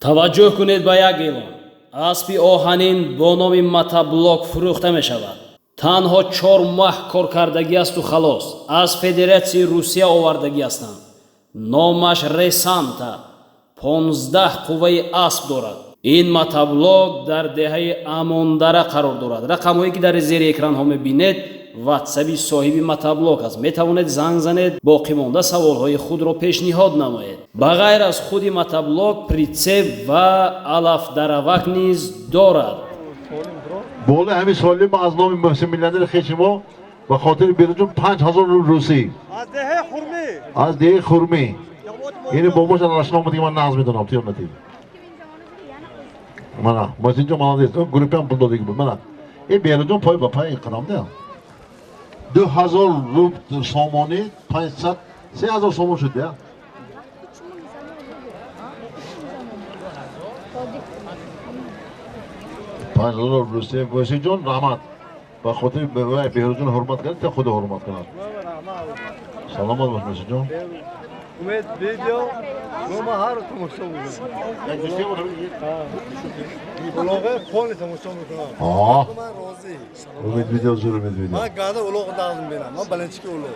Таваҷҷӯҳ кунед ба як эълон. Аспи оҳанин бо номи мотоблок фурӯхта мешавад. Танҳо 4 моҳ коркардагӣ асту халос. Аз Федератсияи Русия овардагӣ ҳастанд. Номаш Ресанта. 15 қувваи асп дорад. Ин мотоблок дар деҳаи Амондара қарор дорад. Рақамҳое ки дар зери экранҳо мебинед, ватсаби соҳиби мотоблок аст. Метавонед занг занед, боқӣ монда саволҳои худро пешниҳод намоед. Ба ғайр аз худи мотоблок, прицеп ва алафдаравак низ дорад. Болои ҳамин солим аз номи Муҳсин миллионери хеши мо ба хотири Беруҷон 5000 рубл русӣ. Аз деҳаи Хурмӣ. Аз деҳаи Хурмӣ. Ини бобоша рашно дига ман нағз медонам, тиён натид. Мана Муҳсинҷон молодец, группаам пул додагӣ буд. Мана ин Беруҷон пой ба пай қадам да. 2000 рубл сомонӣ, 500, 3000 сомон шуд я. 5000 русия. Муҳсинҷон, раҳмат. Ба хотири Беҳрӯҷон ҳурмат кард, та худо ҳурмат кунад. Саломат бош, Муҳсинҷон. Умед видео мо ҳар тамошо мекунам. Улоғе полни тамошо мекунам. Ман розӣ. Умед видео зур, Умед видео. Ман гада улоғ дағзм бинам. Ман баланчики улоғ.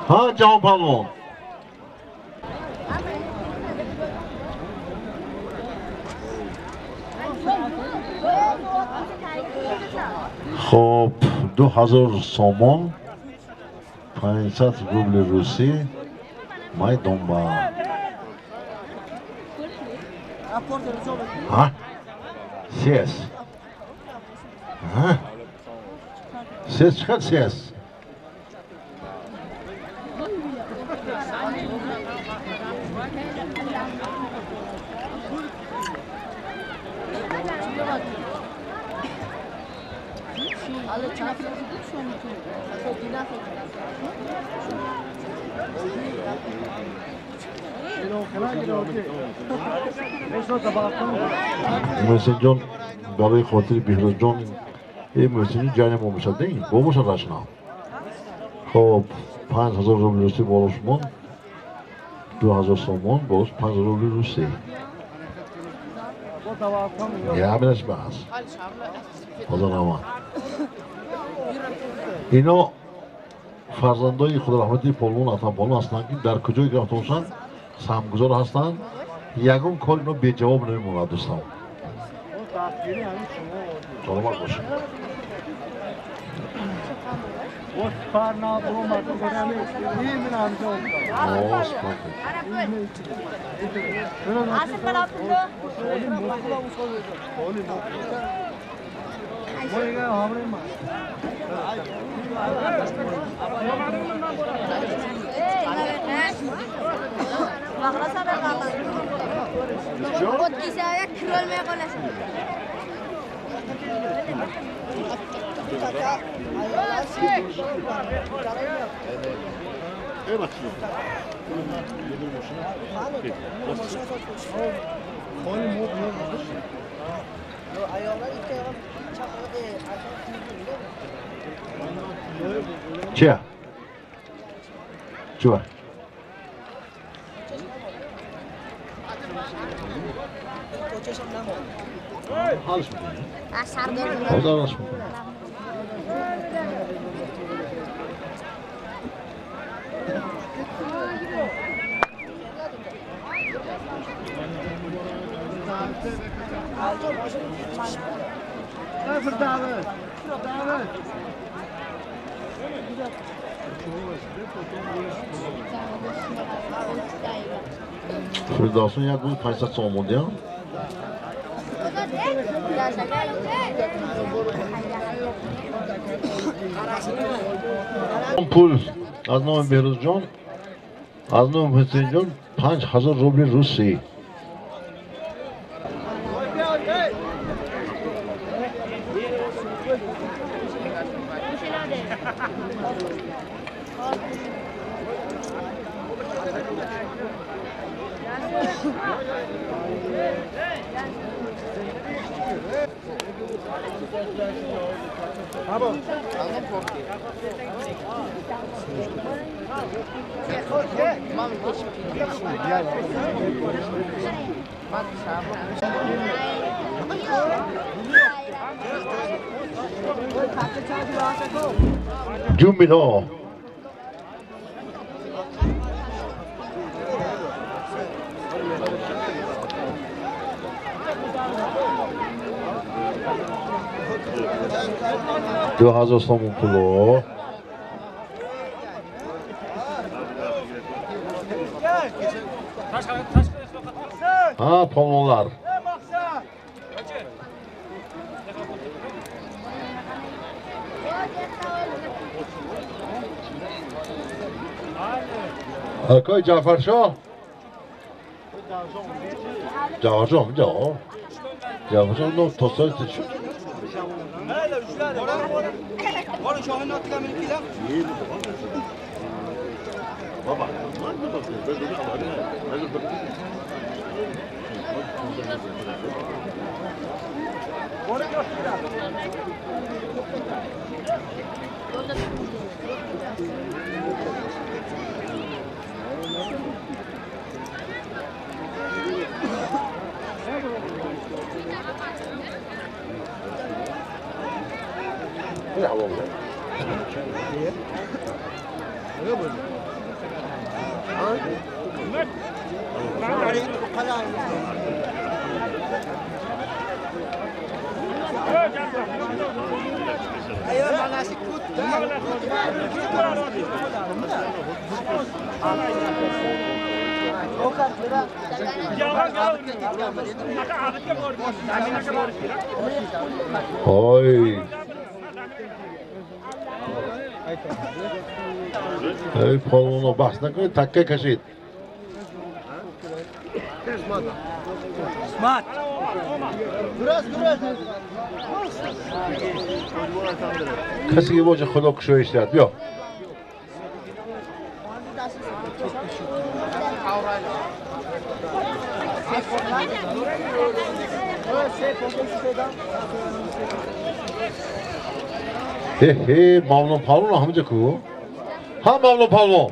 Ҳа, Ҷаҳон палвон. Хоб, 2000 сомон, 500 рубли русӣ, майдонба. Ҳа? Сес. Ҳа? Сес чӣ қадр сес? Муҳсинҷон, барои хотири Беҳрӯзҷон, э Муҳсинҷон ҷайни мо мешавад, не? Бобоша рашна. Хоб, 5000 рубли русӣ болош мон, 2000 сомон, боз 5000 рубли русӣ. Ҳаминаш бас. Худо раҳмат. Ино фарзандои худораҳмати полвон Атам полвон ҳастанд, ки дар куҷое рафта бошанд, саҳмгузор ҳастанд. Ягон кор ино беҷавоб намемонад, дӯстон. Саломат бошед. О, спар. O'tkazsa kirolmay qolasan. Чия? Чува? Ҳалш мекунӣ? Ҳозир ҳалш мекунӣ. Фирдавсон як рӯз 500 сомон диҳам. Пул аз номи Беҳрӯзҷон, аз номи Ҳусейнҷон 5000 рубли русӣ. جون مینا 2000 сомон пуло. Ha polonlar. Акой Ҷаъфаршоҳ. Ҷаъфаршоҳ ҷо. Ҷаъфаршоҳ но тосой шуд. Ой. Эй, полоно баҳс накунед, такка кашид. Касе ки боша худо кушоиш диҳад. Биё. Ҳе ҳе, Мавлон Павлон ҳамҷа ку? Ҳа Мавлон Павлон.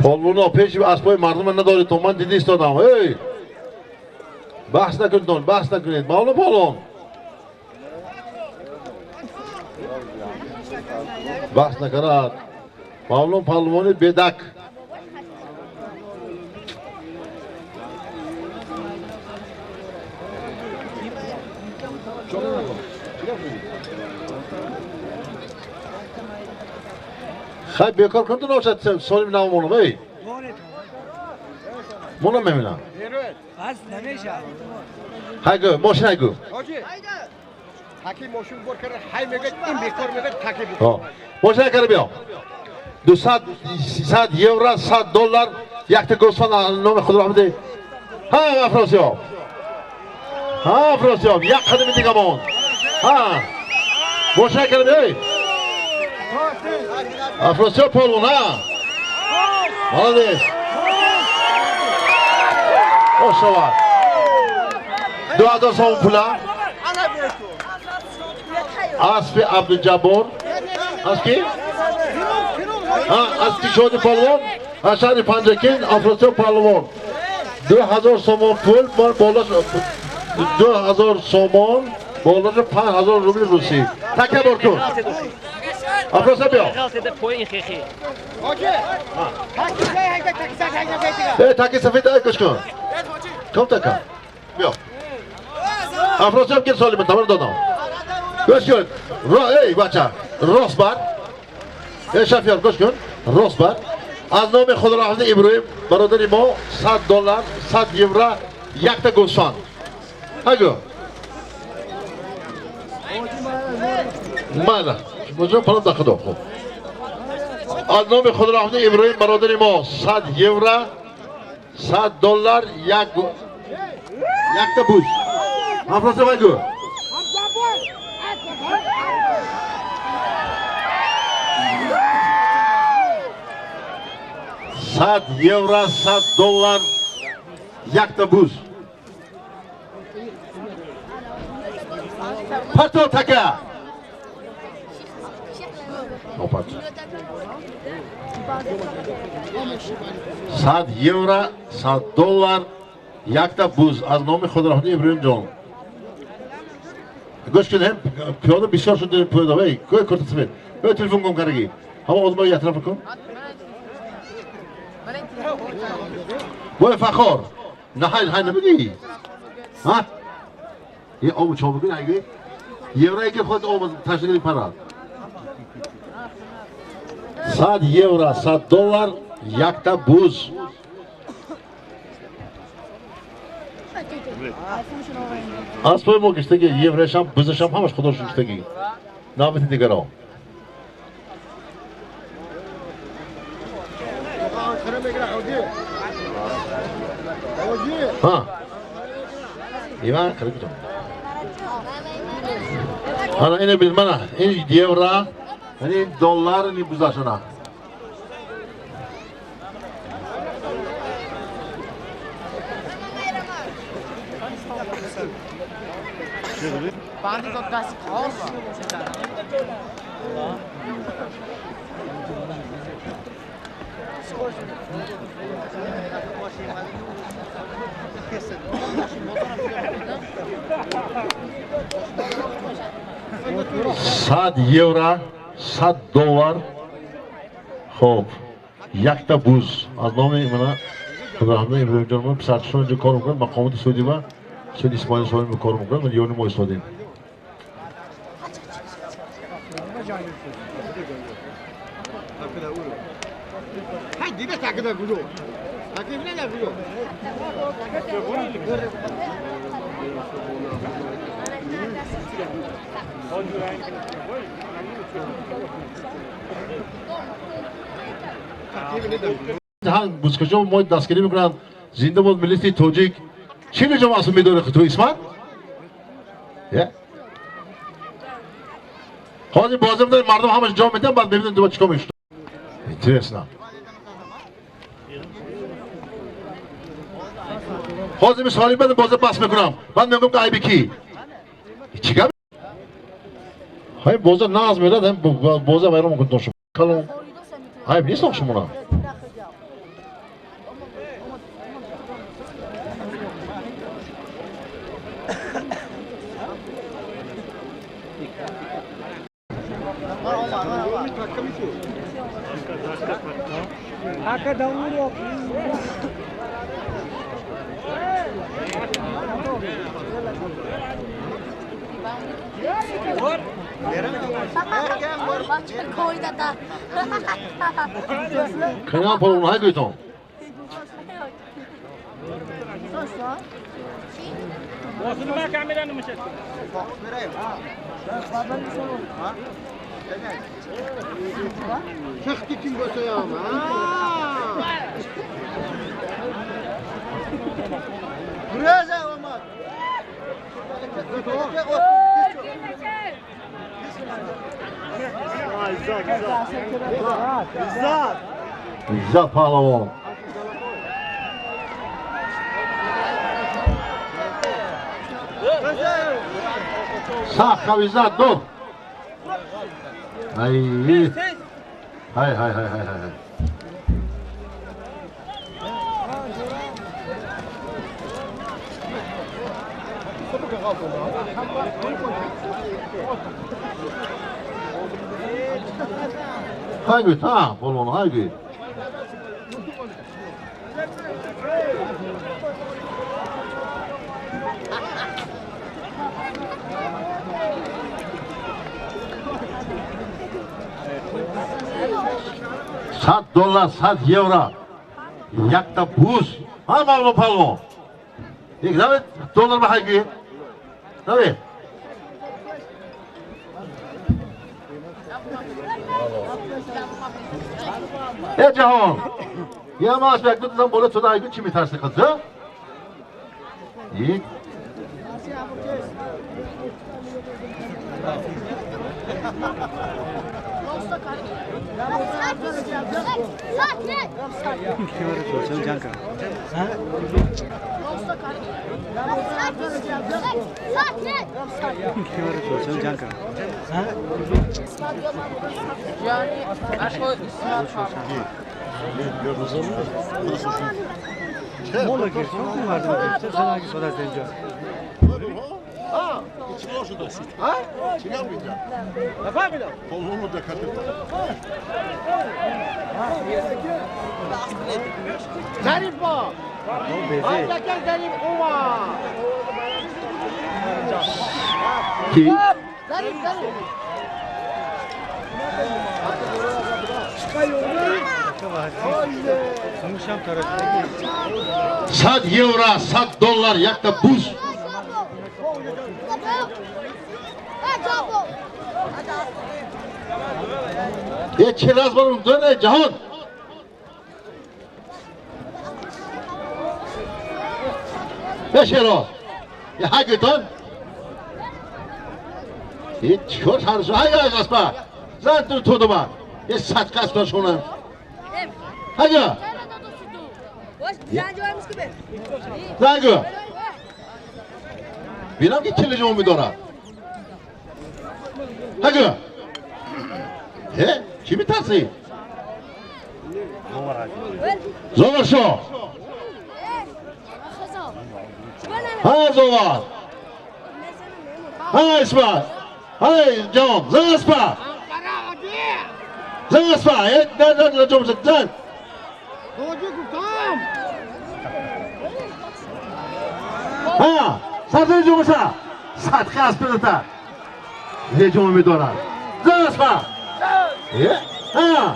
Павлоно пеши аспои мардума надоред, то ман диди истодам. Эй! Баҳс накунед, баҳс накунед. Мавлон Павлон. Баҳс накарад. Мавлон Павлони бедак. Хай бекор кун набошад солим намонам эй. Монам меминам. Аз намешад. Хай гӯ, мошин гӯ. Таки мошин бор карда, хай мегӯяд, ин бекор мегӯяд, таки бор. Мошин карда биё. 200 300 евро, 100 доллар, якта гӯсфанд номи худо раҳмат. Ҳа, Афросиёб. Ҳа, Афросиёб, як қадами дига мон. Ҳа. Мошин карда биё. Эй. Афросиёб полвон, ҳа. Молодец. Ошавад. 2000 сом пула. Аспи Абдуҷаббор. Аспи? Ҳа, аспи Шоди Палвон, аз шаҳри Панҷакент Афросиёб Палвон. 2000 сомон пул, болаш 2000 сомон, болаш 5000 рубли русӣ. Такя бор кун. Афросиёб биё. Э, таки сафед ай гӯш кун. Ком така? Биё. Афросиёб гир соли ман тамар додам. Гӯш кун. Эй, бача, рост бар. Эй, шофёр, гӯш кун. Рост бар. Аз номи Худо Иброҳим бародари мо 100 доллар, 100 евро, якта гӯсфанд. Ҳагӯ. Мана, муҷо палам да худо. Хуб. Аз номи Худорахмати Иброҳим бародари мо 100 евро, 100 доллар, якта буз. Ҳамроса вайгӯ. 100 евро, 100 доллар, якта буз. Пато така. Опат. 100 евро, 100 доллар, якта буз аз номи Худорахмати Иброҳим ҷон. Гӯш кунед, пиёда бисёр шуд пиёда. Эй, кӯй курта сафед. Эй, телефон гум кардаги. Ҳама одамро як тарафа кун. Бой Фахор. На хай хай набудӣ. Ҳа? Е обу чо бигӯ, айгӯ. Евро ки худ об ташкил парад. 100 евро, 100 доллар, якта буз. Аспои мо гиштаги, еврешам, бузашам ҳамаш худошон гиштаги. Навбати дигарон. Ҳа. Иван қариб. Ана ина бил мана, ин евро, ин доллар, ин бузашана. 100 евро, 100 доллар. Хоб, якта буз аз номи мана Худорахмати Иброҳимҷон мо писарчашон инҷо кор мекунад, мақомоти суди ва суди Исмоили Сомонӣ кор мекунад, мо ёни мо истодем. Бузкашо мо дастгирӣ мекунанд. Зинда бод миллати тоҷик. Чӣ ҷо масъул медорӣ ту Исмат? Ҳозир бозӣ медорем, мардум ҳамаш ҷо медиҳанд, баъд мебинем дуба чикор мешуд. Интересно. Ҳозир мисоли баъд бозӣ бас мекунам. Баъд мегӯям ки айби кӣ? Чӣ гап? Ҳай боза нағз мерад, боза вайрон мекунад шумо. Калон. Айб нест шумона. Канал палон ҳай гӯйтон. Izzat паҳлавон. Сахт қав Иззат, дур. Ай, ҳай ҳай ҳай ҳай ҳай. Ҳай гӯй, та, палвон, ҳай гӯй. $100, 100 евро. Якта буз. Ҳа, мавло палвон. Як давид доллар ба ҳай гӯй. Давид. Э ҷаҳон, я ма асп як ду дизам боло туда айгу чӣ метарси қиза? И ظریف با ظریف اوما کی؟ ظریف ظریف 100 евро, 100 доллар, якта буз. Е чӣ раз барум дона ҷаҳон. Е шероз. Е ҳагитон. Е чикор ҳарсу ҳай аспа. Зан ту тудума. Е садқа аспа шонам. Ҳага. Нагу. Бинам ки килиҷ умед дорад. Ҳага. Е, чӣ метарсӣ? Зовар шо. Ҳа зовар. Ҳа исма. Ҳай ҷон, зан аспа. Зан аспа. Е, на на на ҷон, зан. Ҳа, сарзани ҷумуша. Садқа аспината. Леҷон умед дорад. Зан аспа. Е, ҳа.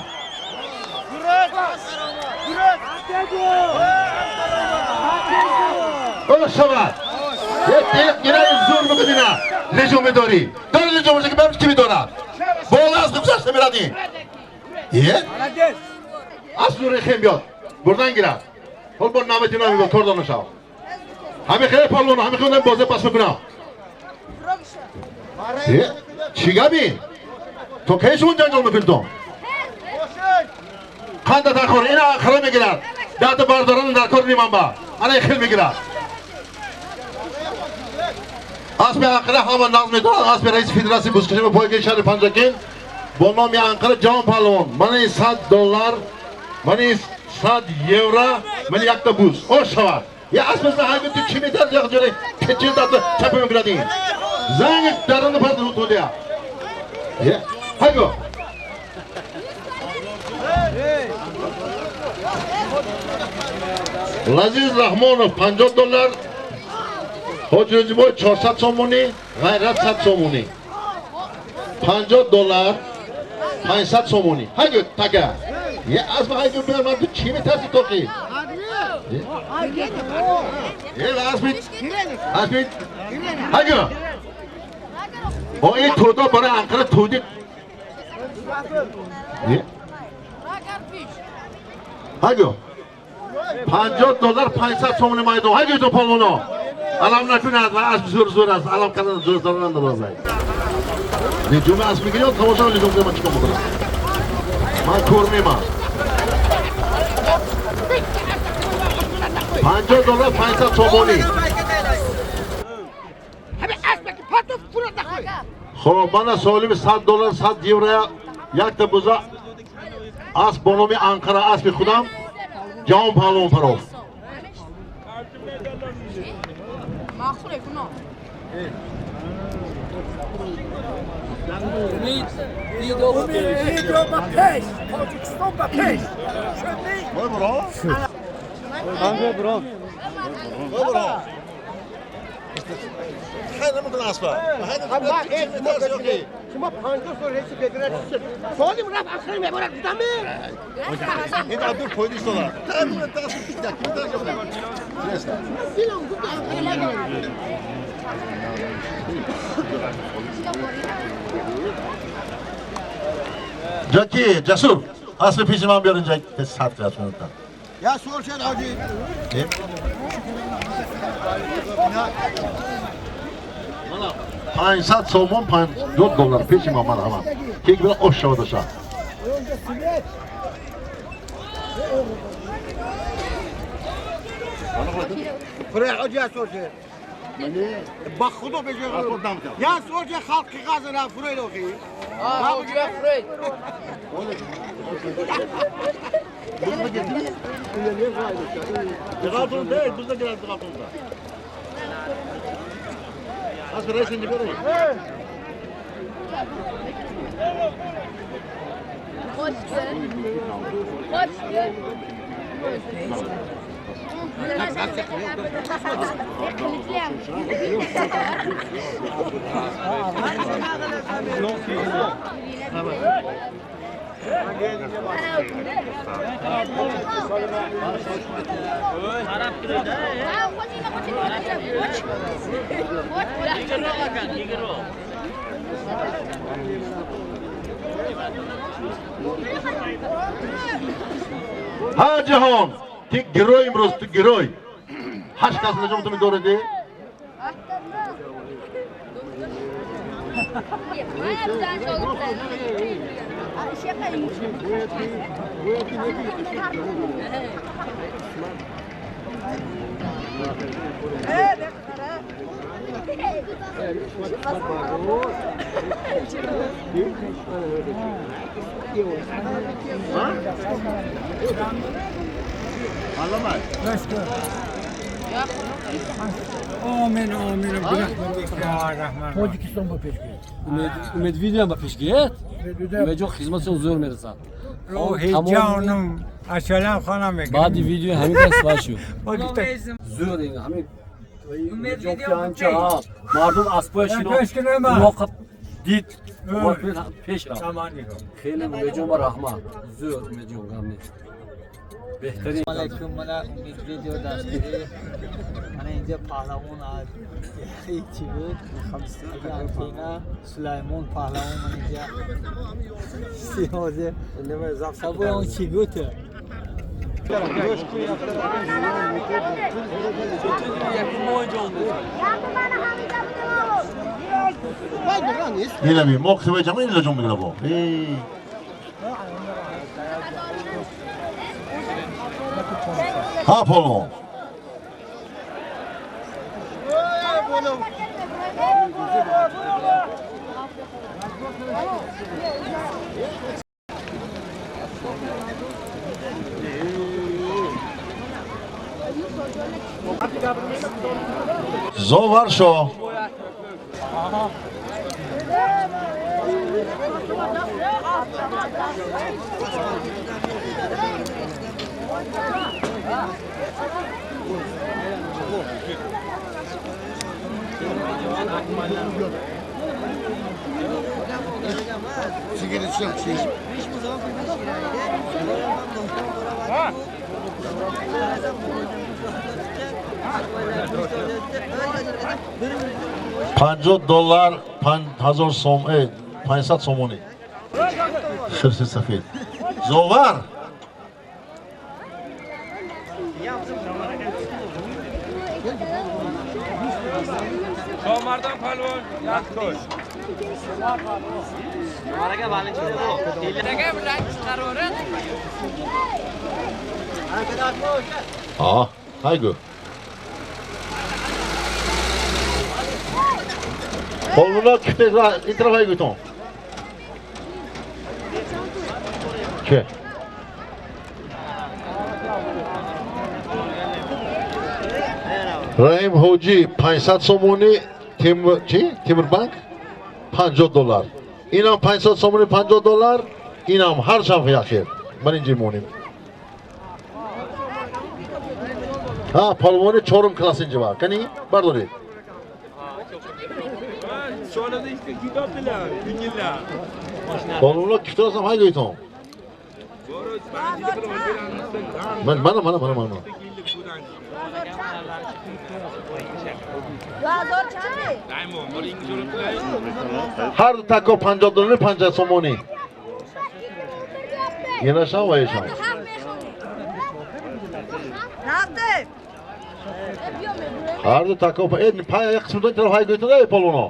О шавад. Е, ина зур мекунина. Леҷон медорӣ. Дори леҷон меша ки барм ки медорад. Бола аз гузашта мерадӣ. Е? Аз нури хем биёд. Бурдан гирад. Ҳол бо навати нами кор дона шав. Ҳами хеле палвон, ҳами хеле бозе пас мекунам. Е? Чӣ габи? То кай шумо ҷанҷол мекунед? Қанда даркор, ина хара мегирад. Дата бардоран даркор ниман ба. Ана хел мегирад. Аспи Анқара ҳама нағз медорад. Аспи раиси федератсияи бузкашӣ ва пойгаи шаҳри Панҷакент бо номи Анқара ҷавон паҳлавон. Мани 100 доллар, мани 100 евро, мани якта буз. О шавад. Я аспасна ҳайгу ту чӣ метарси як ҷоре кечил дата чапа мекунад ин. Занг даронда парда тудия. Е, ҳайгу. Лазиз Раҳмонов 50 доллар, Ҳоҷи Рӯзибой 400 сомонӣ, Ғайрат 100 сомонӣ. 50 доллар, 500 сомонӣ. Ҳайгу така. Е, аз ма ҳайгу биёр ман ту чӣ метарси тоқи? Е, аз ми ҳайгу. О ин туда барои Анқара туди. Е? Ҳайгу. 50 доллар 500 сомонӣ майдон. Ҳайгу ту палвоно. Алам накунад ва асп зур зур аст. Алам кардан зур зур надорад. Леҷуми асп мегирад, тамошо леҷум ман чикор мекунам? Ман кор мемам. 50 доллар 500 сомонӣ. Хоб, мана солими 100 доллар 100 евро якта буза асп бо номи Анқара аспи худам ҷавон паҳлавон паров. شما 50 سال رئیس فدراسیون سالم رفت آخر میبرد دیدم این عبدال پایدیش دادن. Ҷаки Ҷасур, аспи пеши ман биёр инҷа, сад килас минутта. Я сор шед ҳоҷӣ. 500 сомон, 50 доллар пеши ман, марҳамат. Ки бира ош шавад аша. Фурей ҳоҷӣ я сор шед. Ба худо беҷо. Я сор шед халқи ғазна фурей лохи. Ҳа ҷаҳон, ти герой имрӯз, ту герой. Ҳашт кас наҷом ту медориди? Amin amin. Тоҷикистон ба пеш гиред. Умедвидиам ба пеш гиред. Умедҷон хизматшон зӯр мерасад. Рӯҳи ҷонум асалам хонам мегирам. Баъди видео ҳамин кас вай шуд. Зӯр ин ҳамин умедҷон ки анча мардум аспоя шинохт дид пеш рафт. Хеле Умедҷон ба раҳмат. Зӯр Умедҷон гап нест. Беҳтарин. Алейкум, мана Умид видео дастгирӣ. Мана инҷа паҳлавон аз чӣ буд? Аргентина Сулаймон паҳлавон мана инҷа. Сиҳозе. Сабои он чӣ гуфт? Инами мо қисмаи ҷамъ ин лаҷом мегира бо. Ҳа полон. Зовар шо. $50 5000 сом, 500 сомонӣ. Хирси сафед. Зовар. Шомардан палвон як кош. А, хайгу. Полвона кифтеза ин тараф хайгутон. Че? Раҳим Ҳоҷӣ 500 сомонӣ, Тимур чӣ? Тимурбанк $50. Инам 500 сомонӣ $50, инам ҳар шаб яхир. Ман инҷа монем. Ҳа, палвони чорум класс инҷа ва. Кани бардоред. Палвоно кифтарасам ҳайгӯйтон. Ман мана мана мана мана. Ҳар тако $50 50 сомонӣ. Инашам ва ишам. Ҳар ду такоп. Пай як қисмдан тараф ҳай гӯйтана полоно.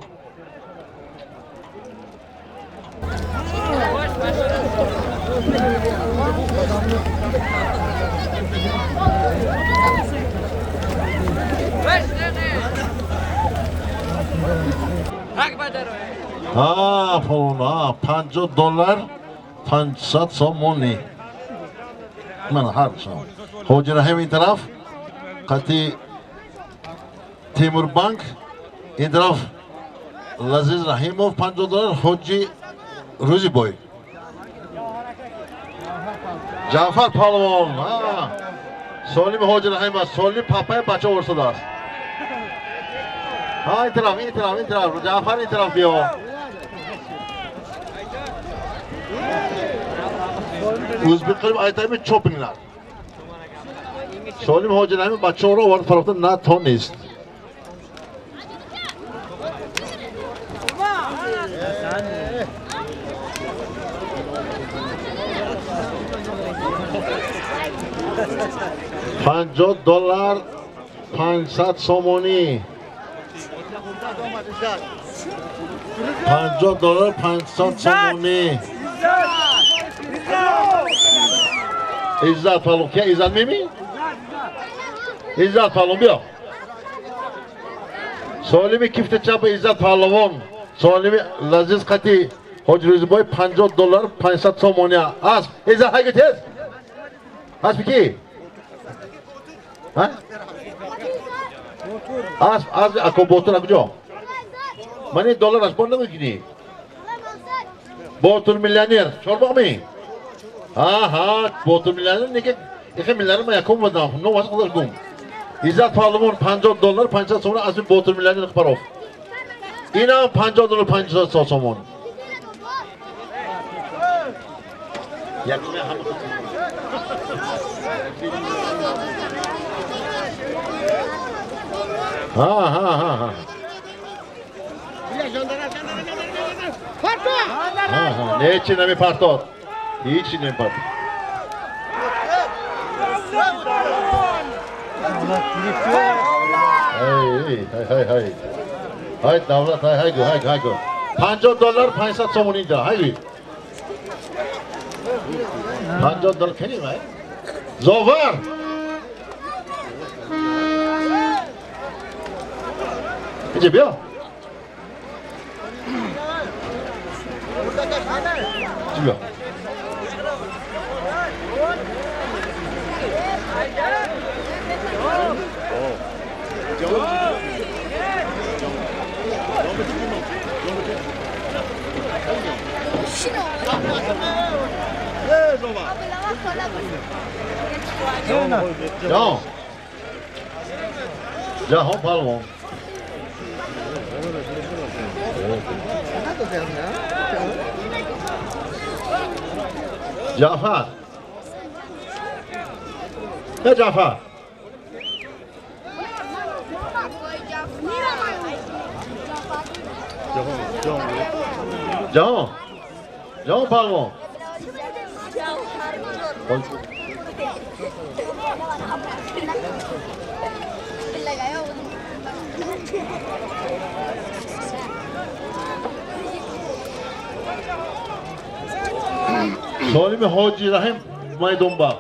Ҳа, полоно, $50 500 сомонӣ. Ман ҳар шом. Ҳоҷи Раҳим ин тараф қати Темурбанк, ин тараф Лазиз Раҳимов $50 Ҳоҷи Рӯзибой. Ҷаъфар палвон, Солим Ҳоҷи Раҳим аст, Солим папаи бача оварсадааст. Ҳа, ин тараф, ин тараф, ин тараф, Ҷаъфар ин тараф биё. Ӯзбек қилib aytaymi chopinglar. Солим Ҳоҷи Раҳим бачаҳоро овард фарофта натонист. $50 500 сомонӣ. $50 500 сомонӣ. Иззат палон, кия Иззат меми? Иззат палон биё. Солими кифти чапа Иззат палвон, Солими Лазиз қати Ҳоҷи Рӯзибой $50 500 сомонӣ. Асп, Иззат ҳайгу тез. Аспи ки? Ҳа? Асп, асп ако ботур куҷо? Ман ин доллар аз бор намекунӣ. Ботур миллионер, чорбоғ ми? Ҳа, ҳа, ботур миллионер неки ихе миллионер ман якум будам, ном аз худаш гум. Иззат палвон $50 500 сомон аз ин ботур миллионер паров. Инам $50 500 сомон. Якуме ҳама. Ҳа, ҳа, ҳа, ҳа. Ҳа, ҳа, ҳечи намепартод. Ҳечи намепартод. Ҳай, ҳай, ҳай, ҳай. Ҳай, давлат, ҳай, ҳай гу, ҳай гу, ҳай гу. $50 500 сомон инҷа, ҳай гу. $50 кани вай? Зовар! Инҷа биё. Инҷа биё. Ҷон. Ҷаҳон палвон. Ҷаъфар. Не Ҷаъфар. Ҷаҳон. Ҷаҳон палвон. Солими Ҳоҷи Раҳим майдонба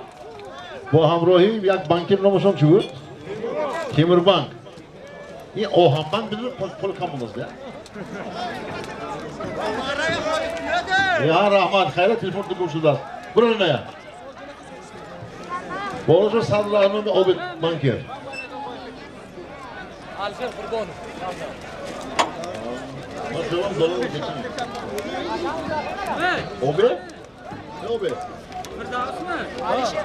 бо ҳамроҳӣ як банкир номашон чӣ буд? Темурбанк. Ин оҳанбанк бидун пул кам мондааст. Я раҳмат, хайра телефон гум шудааст. Буро ная. Болошо садра номи оби банкир. Алишер Қурбонов. Оби? Не оби? Алишер.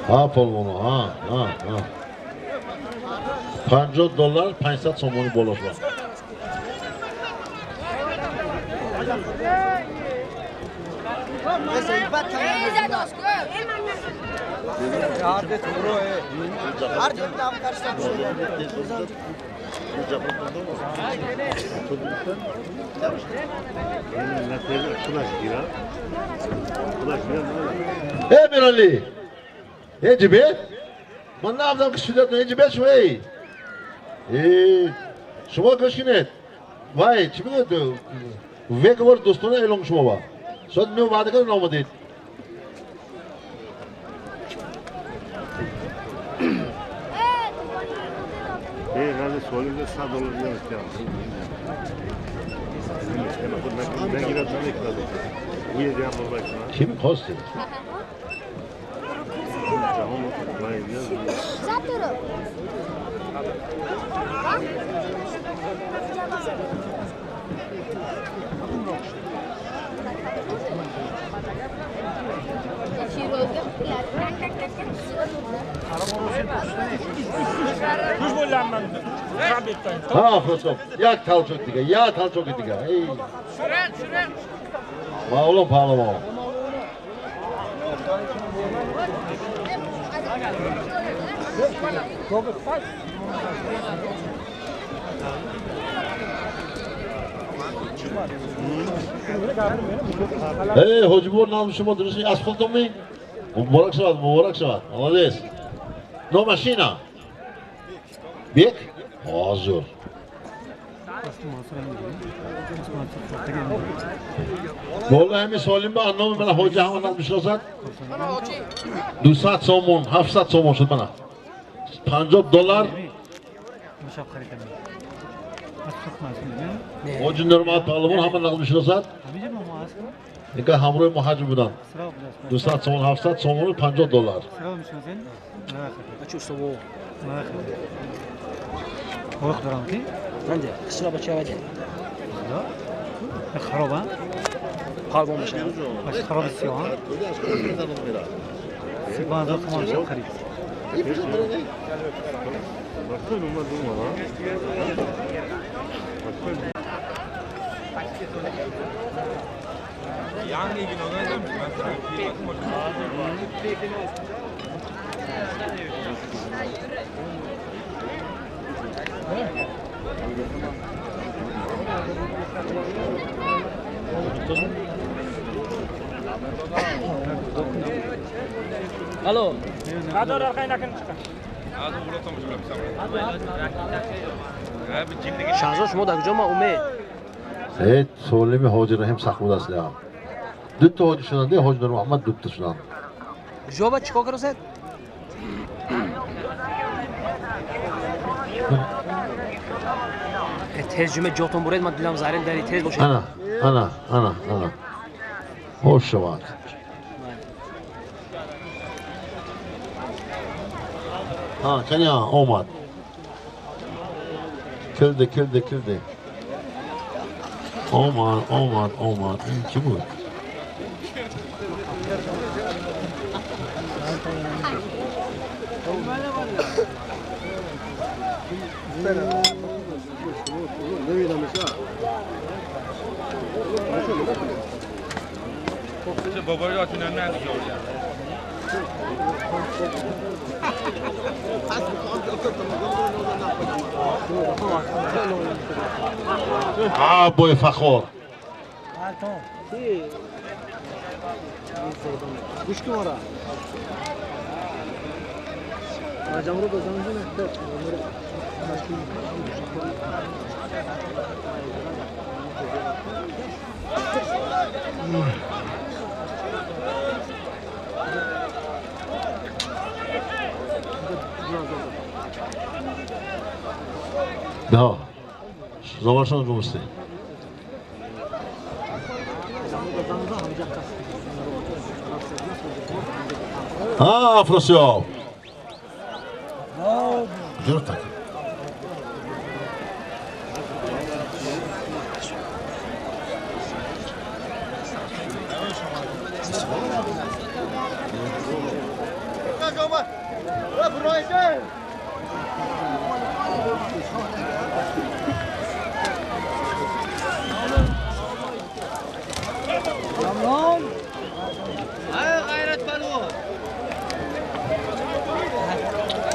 Ҳа, полвоно, ҳа, ҳа, ҳа. $50 500 сомонӣ боло шуд. Эй, Мирали! Эй, ҷибе? Ман нафдам ки судят, эй, ҷибе шумо, эй! Эй, шумо гӯш кунед. Вай, чӣ мегӯяд? Веговор дӯстона эълон шумо ба. Соат 9 ваъда кард, наомадед. Кӣ мехостед? Ҳа, Фрособ, як талчок дига, як талчоки дига. Маълум паҳлавон. Эй, ҳоҷибор, номи шумо дуруст аз худтон ми? Муборак шавад, муборак шавад. Молодец. Номаш чина? Бек? Ҳозир. Боло ҳами солим ба номи мана ҳоҷа ҳама ном мешиносад? 200 сомон, 700 сомон шуд мана. $50. Ҳоҷи Нурмаҳмад паҳлавон ҳама нақл мешиносад? Инка ҳамроҳи муҳаҷир буданд. 200 сомон, 700 сомон, $50. Алло. Шаҳзод, шумо дар куҷо? Ма умед. Э, солими ҳоҷи Раҳим сахт будааст леам. Дута ҳоҷи шуданд, ҳоҷи Нурмуҳаммад дута шуданд. Куҷо ба чӣ кор карасед? Тез ҷуме ҷотон буред, ман дилам зарин дари, тез бошед. Ана, ана, ана, ана. Хош шавад. Ҳа, каня омад. Килди, килди, килди. Омад, омад, омад. Ин кӣ буд? Ҳа, бои фахор. Да. Заваршан ҷумсти. Ҳа, Афросиёб. Куҷо так?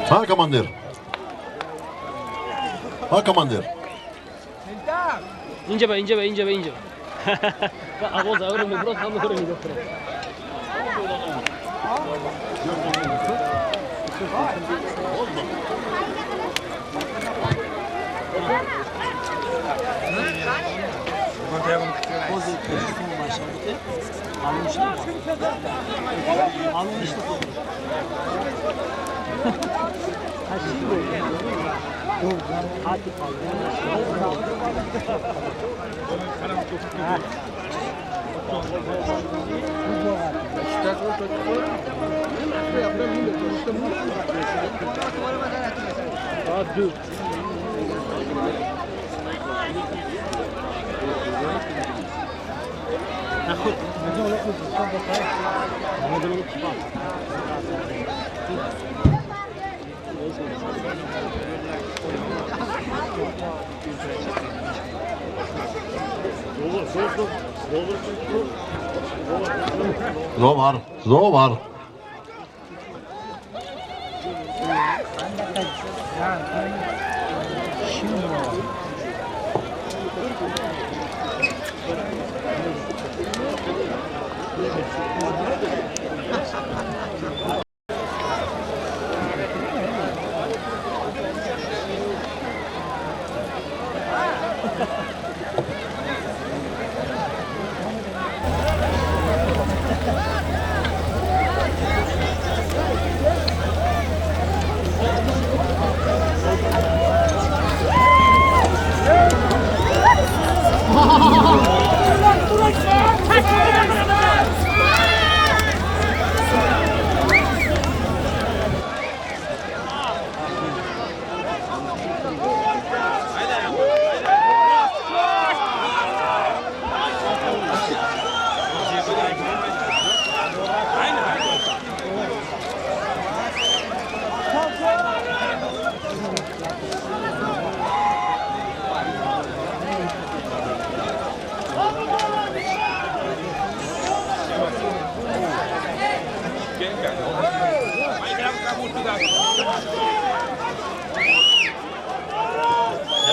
Ҳа, командир, ҳа, командир. Инҷа ба, инҷа ба, инҷа ба, инҷа ба. Авоз авро мебурад, ҳамаро нигоҳ кунед. Зовар, зовар.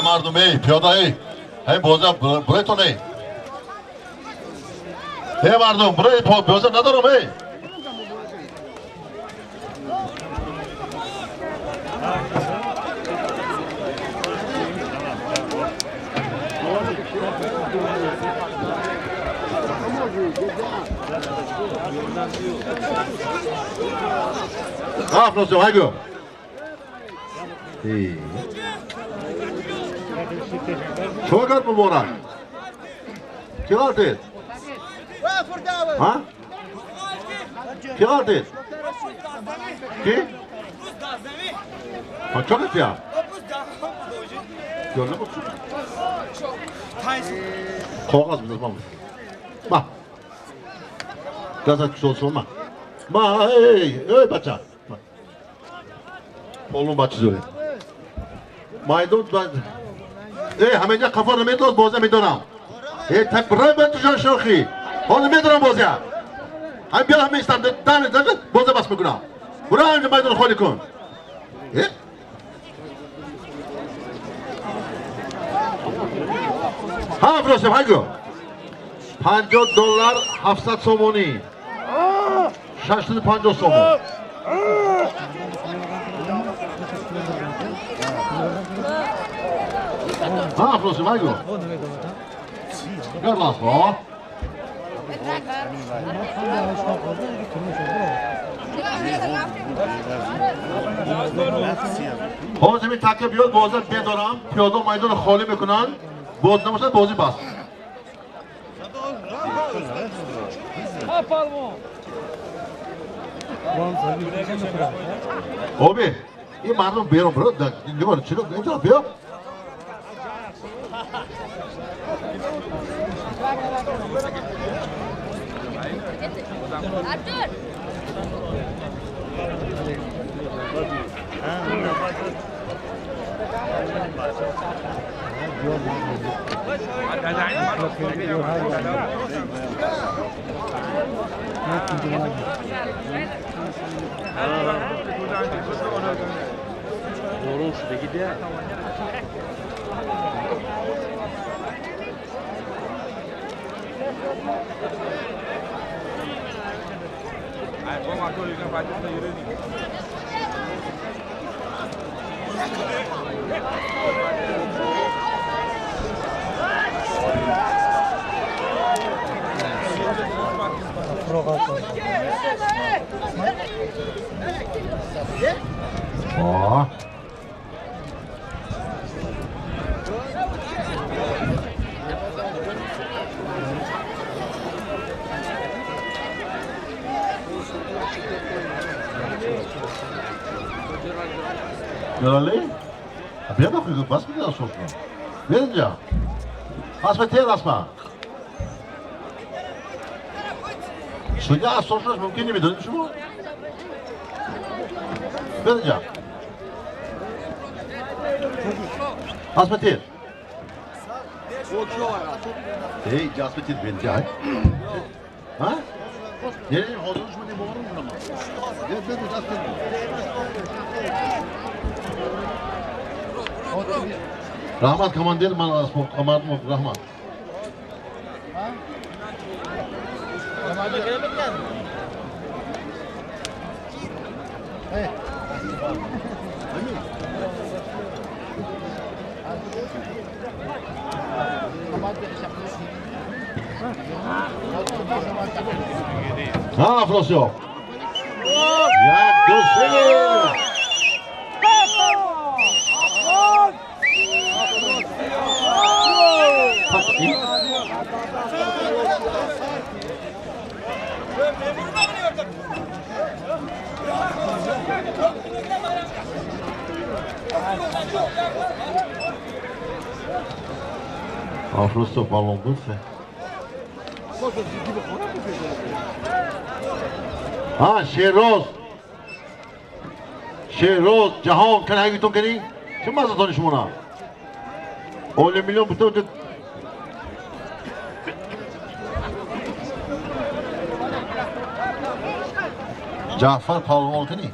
Э, мардум, эй, пиёда, эй, ҳамин боза буретон, эй. Э, мардум, буре, боза надорам, эй. Афросиёб, ҳай, биё. Чо кард, муборак? Ки ғалтид? Ҳа? Ки ғалтид? Ки? Ҳа, чо кардия? Ёрда буд. Коғаз бидаз ман. Ма. Дастат кушод ма. Ма, эй, эй, бача. Полун бача зӯре. Майдон. Эй, ҳаминҷа қафо намедоз, боза медонам. Эй, рай ба тушан шохи. Ҳозир медонам бозия. Ҳам биё, ҳам меистам, дан боза бас мекунам. Бура, ҳаминҷа майдон холӣ кун. Э? Ҳа, Афросиёб, ҳай, гӯ. $50, 700 сомонӣ. 650 сомон. Ҳа, Афросиёб, ҳай, гӯ. Гарлас, ҳо. Ҳозир ин така биёд, боза бедорам, пиёдо майдонро холӣ мекунанд, боз набошад, бозӣ бас. Оби, ин мардум берун биро, нигоҳ, чиро, инҷо биё. Artur! Мирали? Бия нахуй, бас ми да сошна. Бия. Асма те асма. Судья асошнаш мумкин намедонед шумо? Бия. Асма те. Эй, асма те бия. Ха? Не, ҳозир шумо не боварам кунам. Бия, бия, асма те. Раҳмат, командир, ман Камаров, раҳмат. Ҳа, Афросиёб. Як, ду, се. Афросиёб балон буд. Ҳа, Шероз. Шероз, ҷаҳон, кани ҳагитон кани? Чӣ маззатони шумона? Оле миллион бутон. Ҷаъфар паҳлавон кани?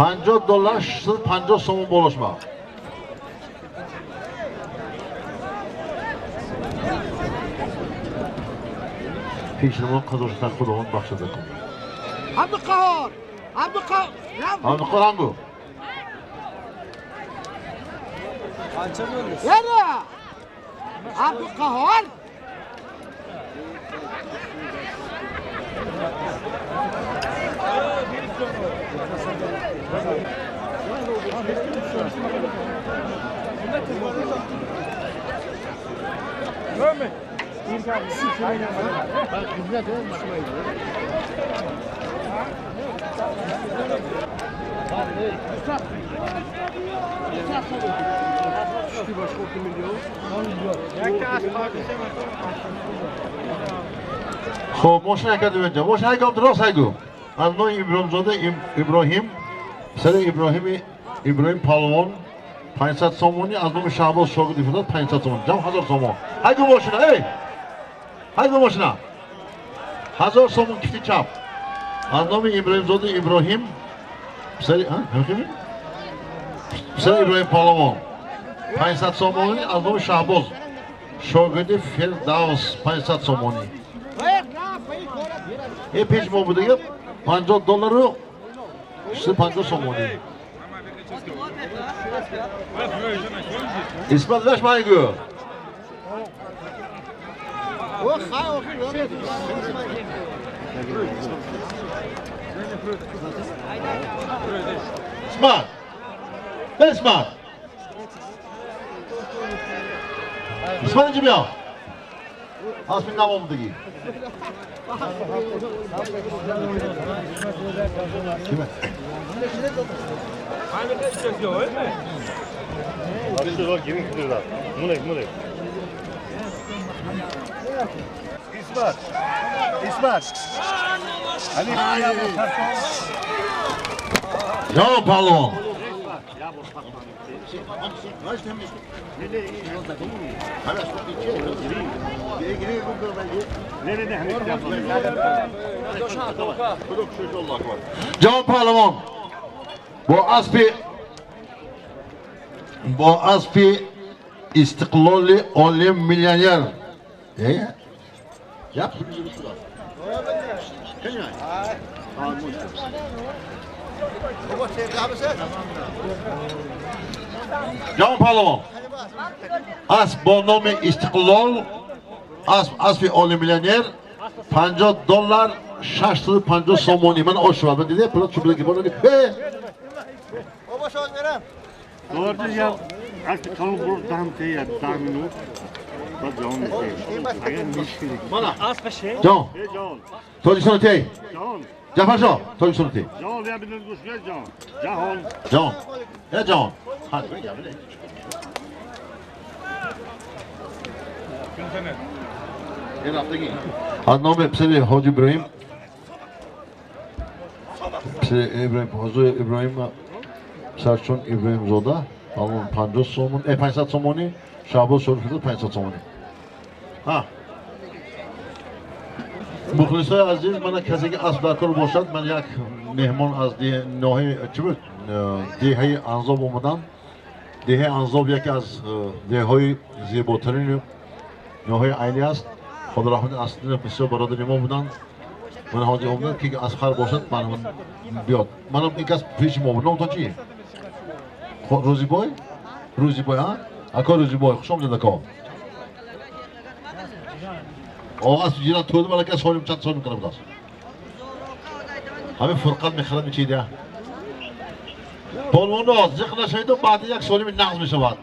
$50 650 сомон болошма. Пешинамон қазоштан Худованд бахшада кун. Абдуқаҳор, Абдуқаҳор, Абдуқаҳор ҳам гу. Яра! Абдуқаҳор! Хоб, мошина кардем инҷа. Мошина гап рост ҳайгу. Аз нои Иброҳимзода Иброҳим, писари Иброҳим палвон 500 сомонӣ, аз номи Шаҳбоз шогирди фурсат 500 сомон, ҷамъ 1000 сомон. Ҳайгу мошина, эй! Ҳайгу мошина. 1000 сомон кифти чап. Аз номи Иброҳимзода Иброҳим, писари, ҳа, ҳамин? Писари Иброҳим палвон 500 сомонӣ, аз номи Шаҳбоз шогирди Фирдавс 500 сомонӣ. Э пеш мо будага $50 650 сомонӣ. Исмат лаш майгу. Исмат. Исмат. Исмат инҷа биё. Аспи навомдагӣ. İsmat. İsmat. Ҷавон паҳлавон. Ҷавон паҳлавон бо аспи Истиқлоли олим миллионер. Ҷавон паҳлавон асп бо номи Истиқлол, аспи олим миллионер $50 650 сомонӣ. Ман ошвад ман диде пулат чублаги бо ҷон тоҷикистон тей Ҷафаршоҳ тоҷикистон тей ҷон э ҷон аз номи писари ҳоҷи Иброҳим, писари Иброҳим ҳоҷи Иброҳим писарчун Иброҳимзода ҳамон 50 сомон 500 сомонӣ, Шаҳбоз Шорифзода 500 сомонӣ. Ҳа мухлисои азиз, мана касе ки асп дар кор бошад, ман як меҳмон аз ноҳияи чӣ буд, деҳаи Анзоб омадам. Деҳаи Анзоб яке аз деҳаҳои зеботарини ноҳияи Айнӣ аст. Худо раҳмати аслина бисёр бародари мо буданд. Ман ҳозир омадам ки асп хар бошад, ман биёд. Манам ин кас пеши мо буд. Номтон чи? Рӯзибой? Рӯзибой, а? Ако Рӯзибой, хуш омадед ако. Асп ҷиран тӯда малака солим чанд солим кара будааст. Ҳамин фурқат мехӯрад мечида. Полвоно зиқ нашавиду баъди як солими нағз мешавад.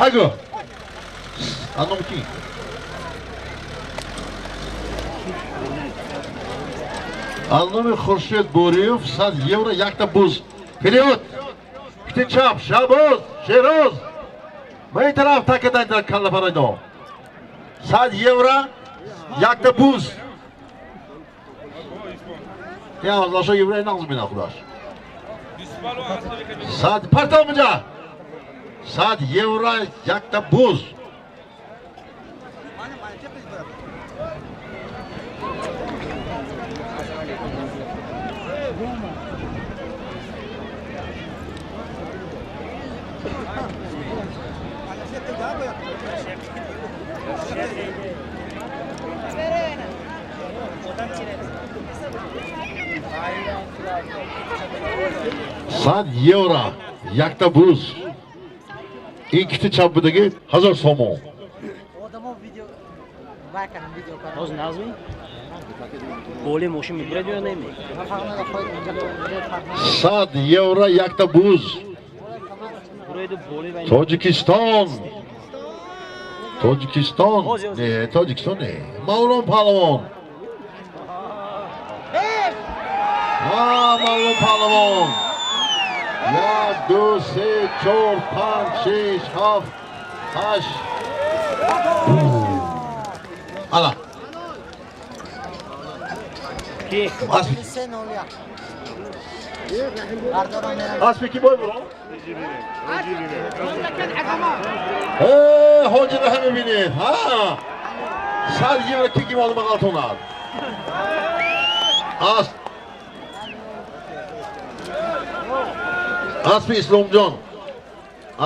Айгу. Аз номи кӣ? Аз номи Хуршед Бориев 100 евро якта буз. Вперёд! Кити чап, Шабоз, Шероз. Ба ин тараф такадан дар калла парайдо. 100 евро якта буз. Я азлаша евро нағз мена худаш. 100 партов муҷа. 100 евро якта буз. 100 евро якта буз. Ин кити чап будаги 1000 сомон. Ҳоз нағзми? Боли мошин мебурад ё неми? 100 евро якта буз. Тоҷикистон. Тоҷикистон. Не, Тоҷикистон не. Мавлон паҳлавон. Мавлон паҳлавон. 1, 2, 3, 4, 5, 6, 7, 8. Ана. Ки? Аспи ки бой буром? Ҳоҷи раҳа мебинед. Ҳа. 100 евро ки ки маълума ғалтонад. Аспи Исломҷон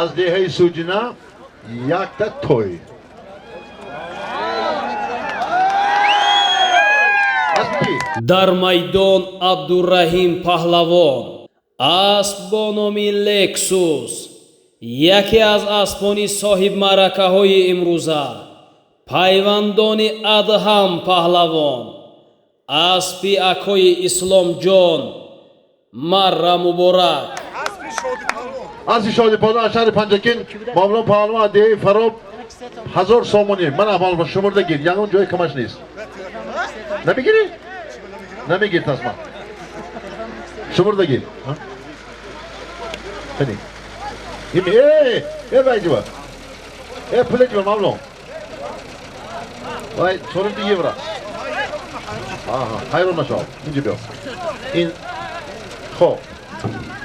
аз деҳаи Суҷина якта той. Дар майдон Абдураҳим Паҳлавон, асп бо номи Лексус, яке аз аспони соҳибмаъракаҳои имрӯза, пайвандони Адҳам Паҳлавон, аспи акои Исломҷон, марра муборак. Аспи Шоди Паҳлавон аз шаҳри Панҷакент, Мавлон Паҳлавон аз деҳаи Фароб, 1000 сомонӣ. Ман аввал шумурда гир, ягон ҷои камаш нест. Намегирӣ? Намегир тасма. Шумурда гир. Қани. Эй, эй, вайҷиба. Эй, пулечиба, Мавлон. Вай, 42 евро. Аҳа, ҳайрон нашав. Инҷа биё. Ин хоб.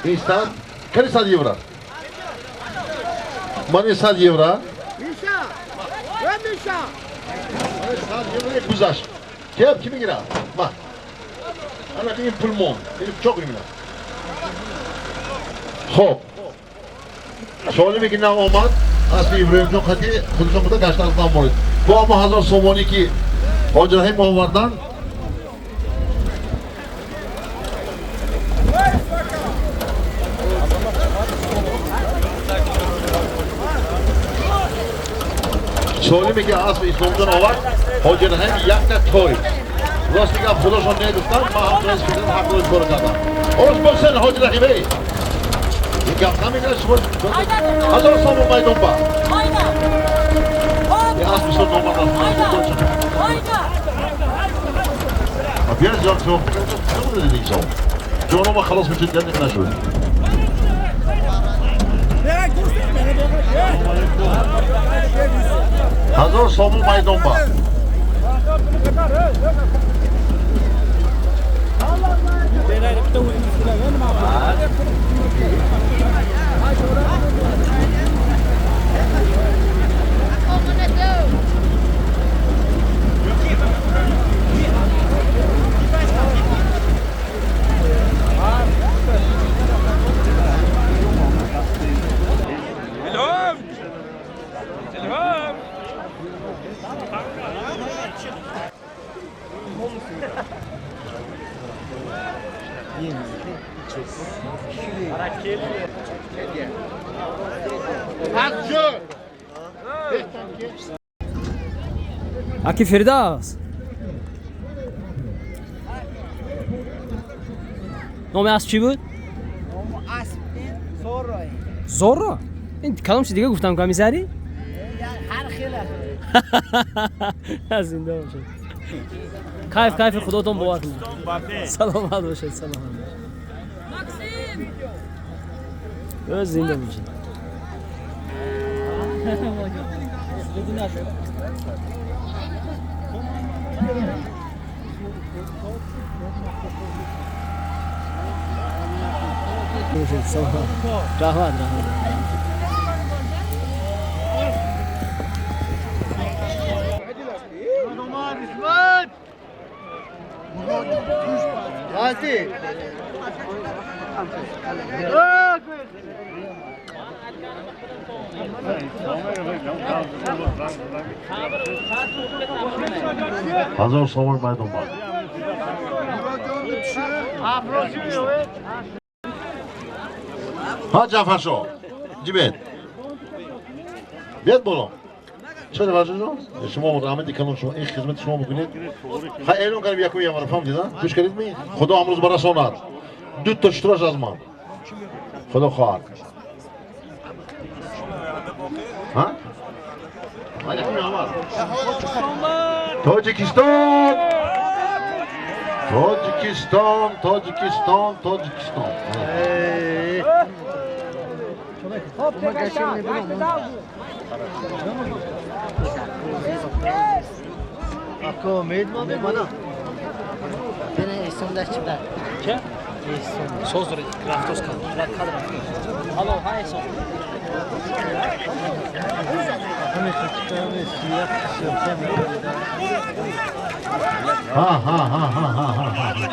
Ин 100, кани 100 евро. Ман ин 100 евро. Миша! Э, Миша! 100 евро гузашт. Кем ки мегирад? Ма. Ана ин пулмон. Ин чо кунем ина? Хоб. Солиме ки нав омад, аспи Иброҳимҷон хати худашон буда гашта аз нам борид. Бо ама 1000 сомонӣ ки Ҳоҷи Раҳим овардан, солиме ки аспи Исломҷон овард, Ҳоҷи Раҳим якта той. Рост мегам, худошон негуфтанд, ман ҳам рост кардам, ҳақро изҳор кардам. Ош бошен, Ҳоҷи Раҳим, эй. Ин гап намегирад шумо 1000 сомон майдон ба. Ин асп бисёр номард аст. Биёр ҷон, шумо инсон. Ҷонома халос мешуд, ганник нашуд. 1000 сомон майдон ба. Аки Фирдавс. Номи асп чӣ буд? Асп ин Зорро. Зорро? Ин калом чи дига гуфтам, комиссари? Ҳар хел. Зинда бошед. Кайф, кайфи худотон бовар кунед. Саломат бошед, саломат бошед. Максим! Зинда бошед. Раҳмат, раҳмат. 1000 сомон майдон ба. Ҳа, Ҷаъфаршо, ҷибед. Биёд боло. Чаро Ҷаъфаршо? Шумо раҳмати калон, шумо ин хизмати шумо мекунед. Ха, эълон кардем якуми январ, фаҳмидед, а? Гӯш кардед ми? Худо амрӯз барасонад. Ду та шутураш аз ман. Худо хоҳад. Ҳа? Якуми январ. Тоҷикистон! Тоҷикистон, Тоҷикистон, Тоҷикистон. Че? Соз рафтоз кад. Кад рафтоз. Алло, ҳа Эҳсон. Ҳа, ҳа, ҳа, ҳа, ҳа, ҳа, ҳа.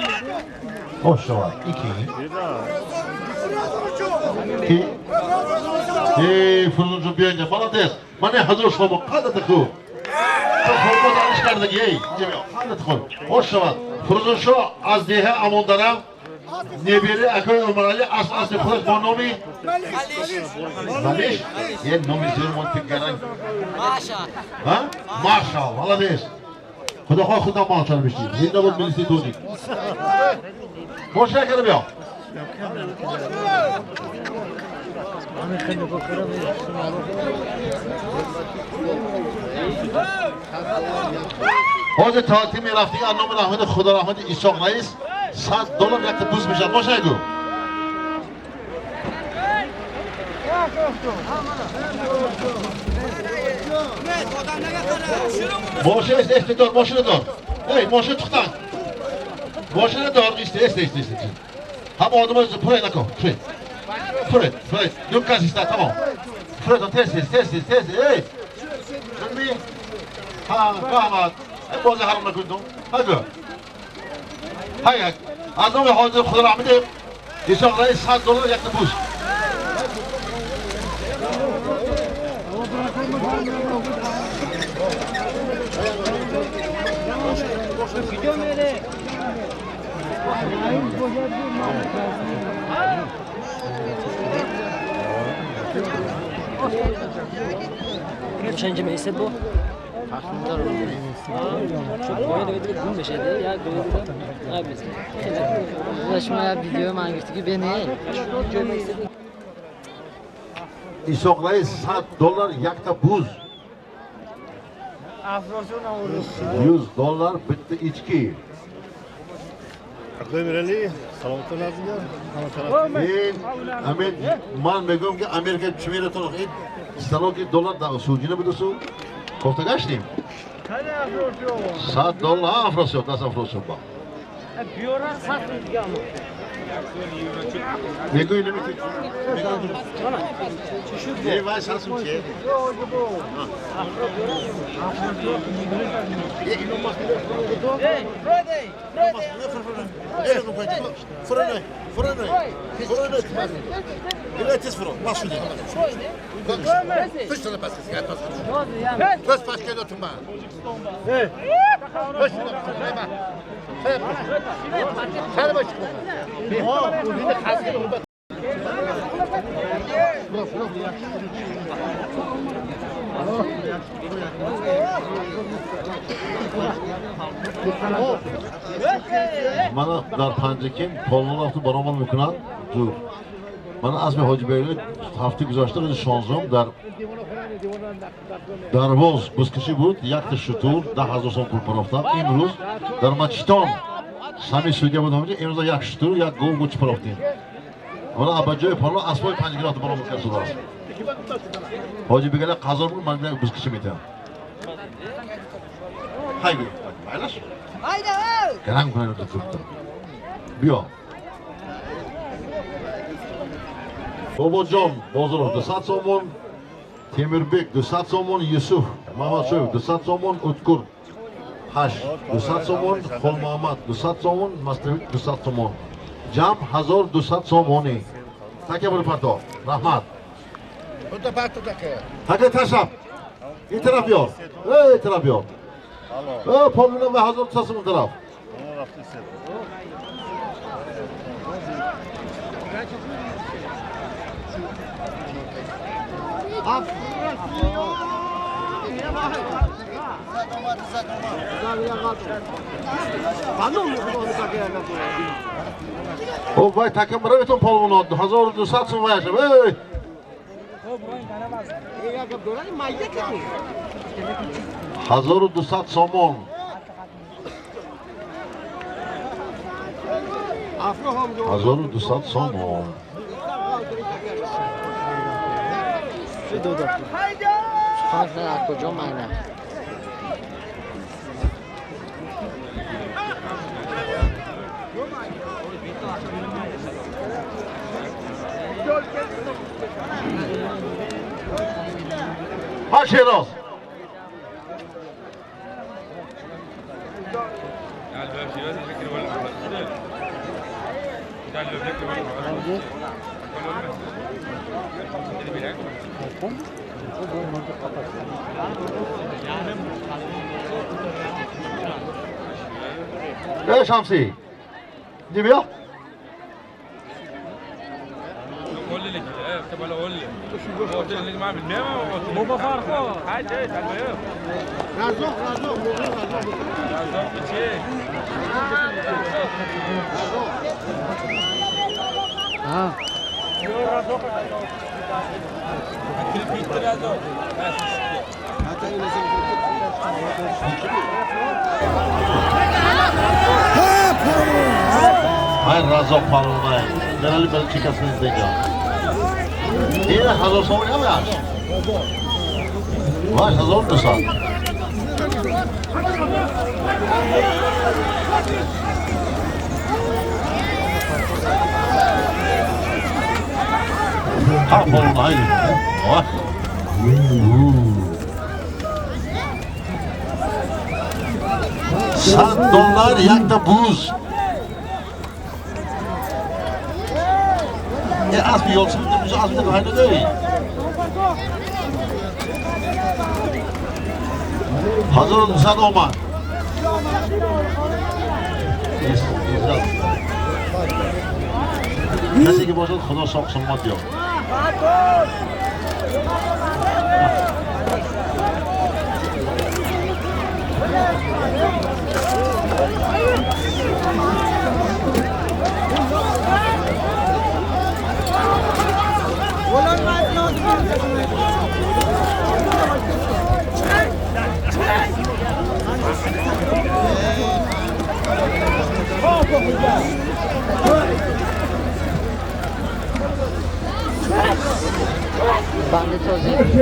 Хош шавад. Ин ки? Ки? Эй, Фурузунҷон, биё инҷа. Молодец. Ман 1000 сомон. Қадата хуб. хурмо даниш кардаги, эй, хандат хӯр. Хош шавад. Фурӯзоншоҳ аз деҳа Амондарам небери акои Умаралӣ аз худаш бо номи Малиш, е номи зӯрмон тигаран. Ҳа? Маша, молодец. Худохоҳ худам маошар мешӣ. Зинда бод милиси тоҷик. Мошина кара биё. Ҳозир таътил мерафтӣ аз номи раҳмати Худо раҳмати Исоқ раис $100 якта буз мешавад. Мошина гӯ. Мошина эсте дор, мошина дор. Эй, мошина тухтан. Мошина дор, эсте, эсте, эсте, эсте. Ҳама одамон пурай накун, пурай. Пурай, пурай. Ду кас иста, тамом. Пурай, тез, тез, тез, тез, тез. Эй. Ҷунби. Ҳа, раҳмат. Эй, бозӣ ҳаром накун ту. Ҳа гӯ. Ҳай, аз номи ҳозир Худо раҳмати Исоқ раис $100 якта буз. Чанд месяц бо? Исоқ раис $100 якта буз. $100 bitta ichki. Ин ман мегӯям ки Америка чӣ мератон ин станоки доллар суҷина будасу кофта гаштем. $100 Афросиёб, даст Афросиёб ба. Мегӯи намекунӣ. Е вай сасум чие? Мана дар Панҷакент полвон рафту баромад мекунанд зур. Мана асби Ҳоҷибегли ҳафтаи гузашта рӯзи 16 дар Дарвоз бузкашӣ буд, якта шутур 10 000 сом пул парохтам. Имрӯз дар Мачитон сами судья буд ҳамҷа, имрӯз як шутур, як гов гӯч парохтем. Мана ба ҷои полвон асбои Панҷакент рафту баромад кард судааст. Ҳоҷибегли қазор буд, ман бузкашӣ метиҳам. Ҳай гӯ, майлаш? Гаранг кунад зудтар. Биё. Бобоҷон Бозоров 200 сомон, Темирбек 200 сомон, Юсуф Мамадшоев 200 сомон, Уткур 8 200 сомон, Холмуҳаммад 200 сомон, Маставик 200 сомон. Ҷамъ 1200 сомонӣ. Таке бур парто. Раҳмат. Таке ташаб. Ин тараф биё. Эй, тараф биё. Полвина ва 1200 сомон тараф. О, вай такам равитон полвона 1200 сом вай шаб. Эй! 1200 сомон. 1200 сомон. کجا معنی؟ ها شیراز. Эй Шамси, бия. Ай Разоқ палвон, дарали бал чикас мезега. Ин 1000 сомонӣ ҳам аст. Вай 1200. Ҳа палвон ҳайди. Вай. $100 якта буз. Асби ёлсин буз асби ҳайда. 1200 омад. Касе ки бошад Худо соқ саломат диёд.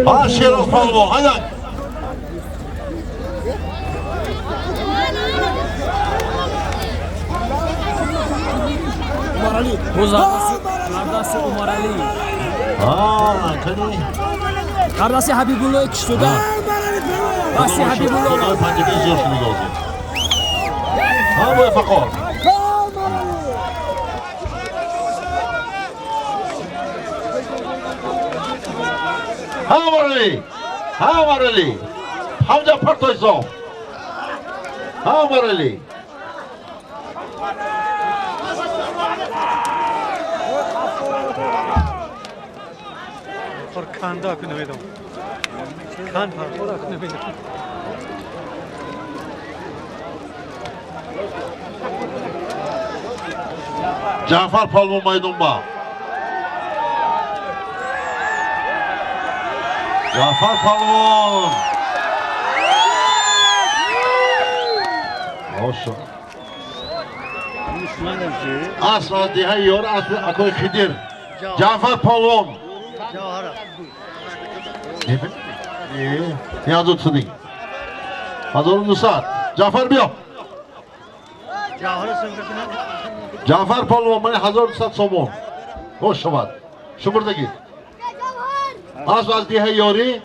Ha Şeroz palvon, haydi. Qardasi Umarali. Ha, kani. Qardasi Habibullo Kishtoda. Qardasi Habibullo. Panjaga zo'r shuni hozir. Ha, bu faqor. Ha Umarali. Ha Umarali. Hamza partoyso. Ha Umarali. Kanda akını Kan akını Jafar palvon maydonba. Jafar palvon. Olsun. Asla diyor, asla akoy Khidir. Jafar palvon. Niyazu Tsudik. 1200. Jafar biyo. Jafar palvon mane 1200 somon. Xo'sh shavad. Shumurdagi. Asl az diha yori.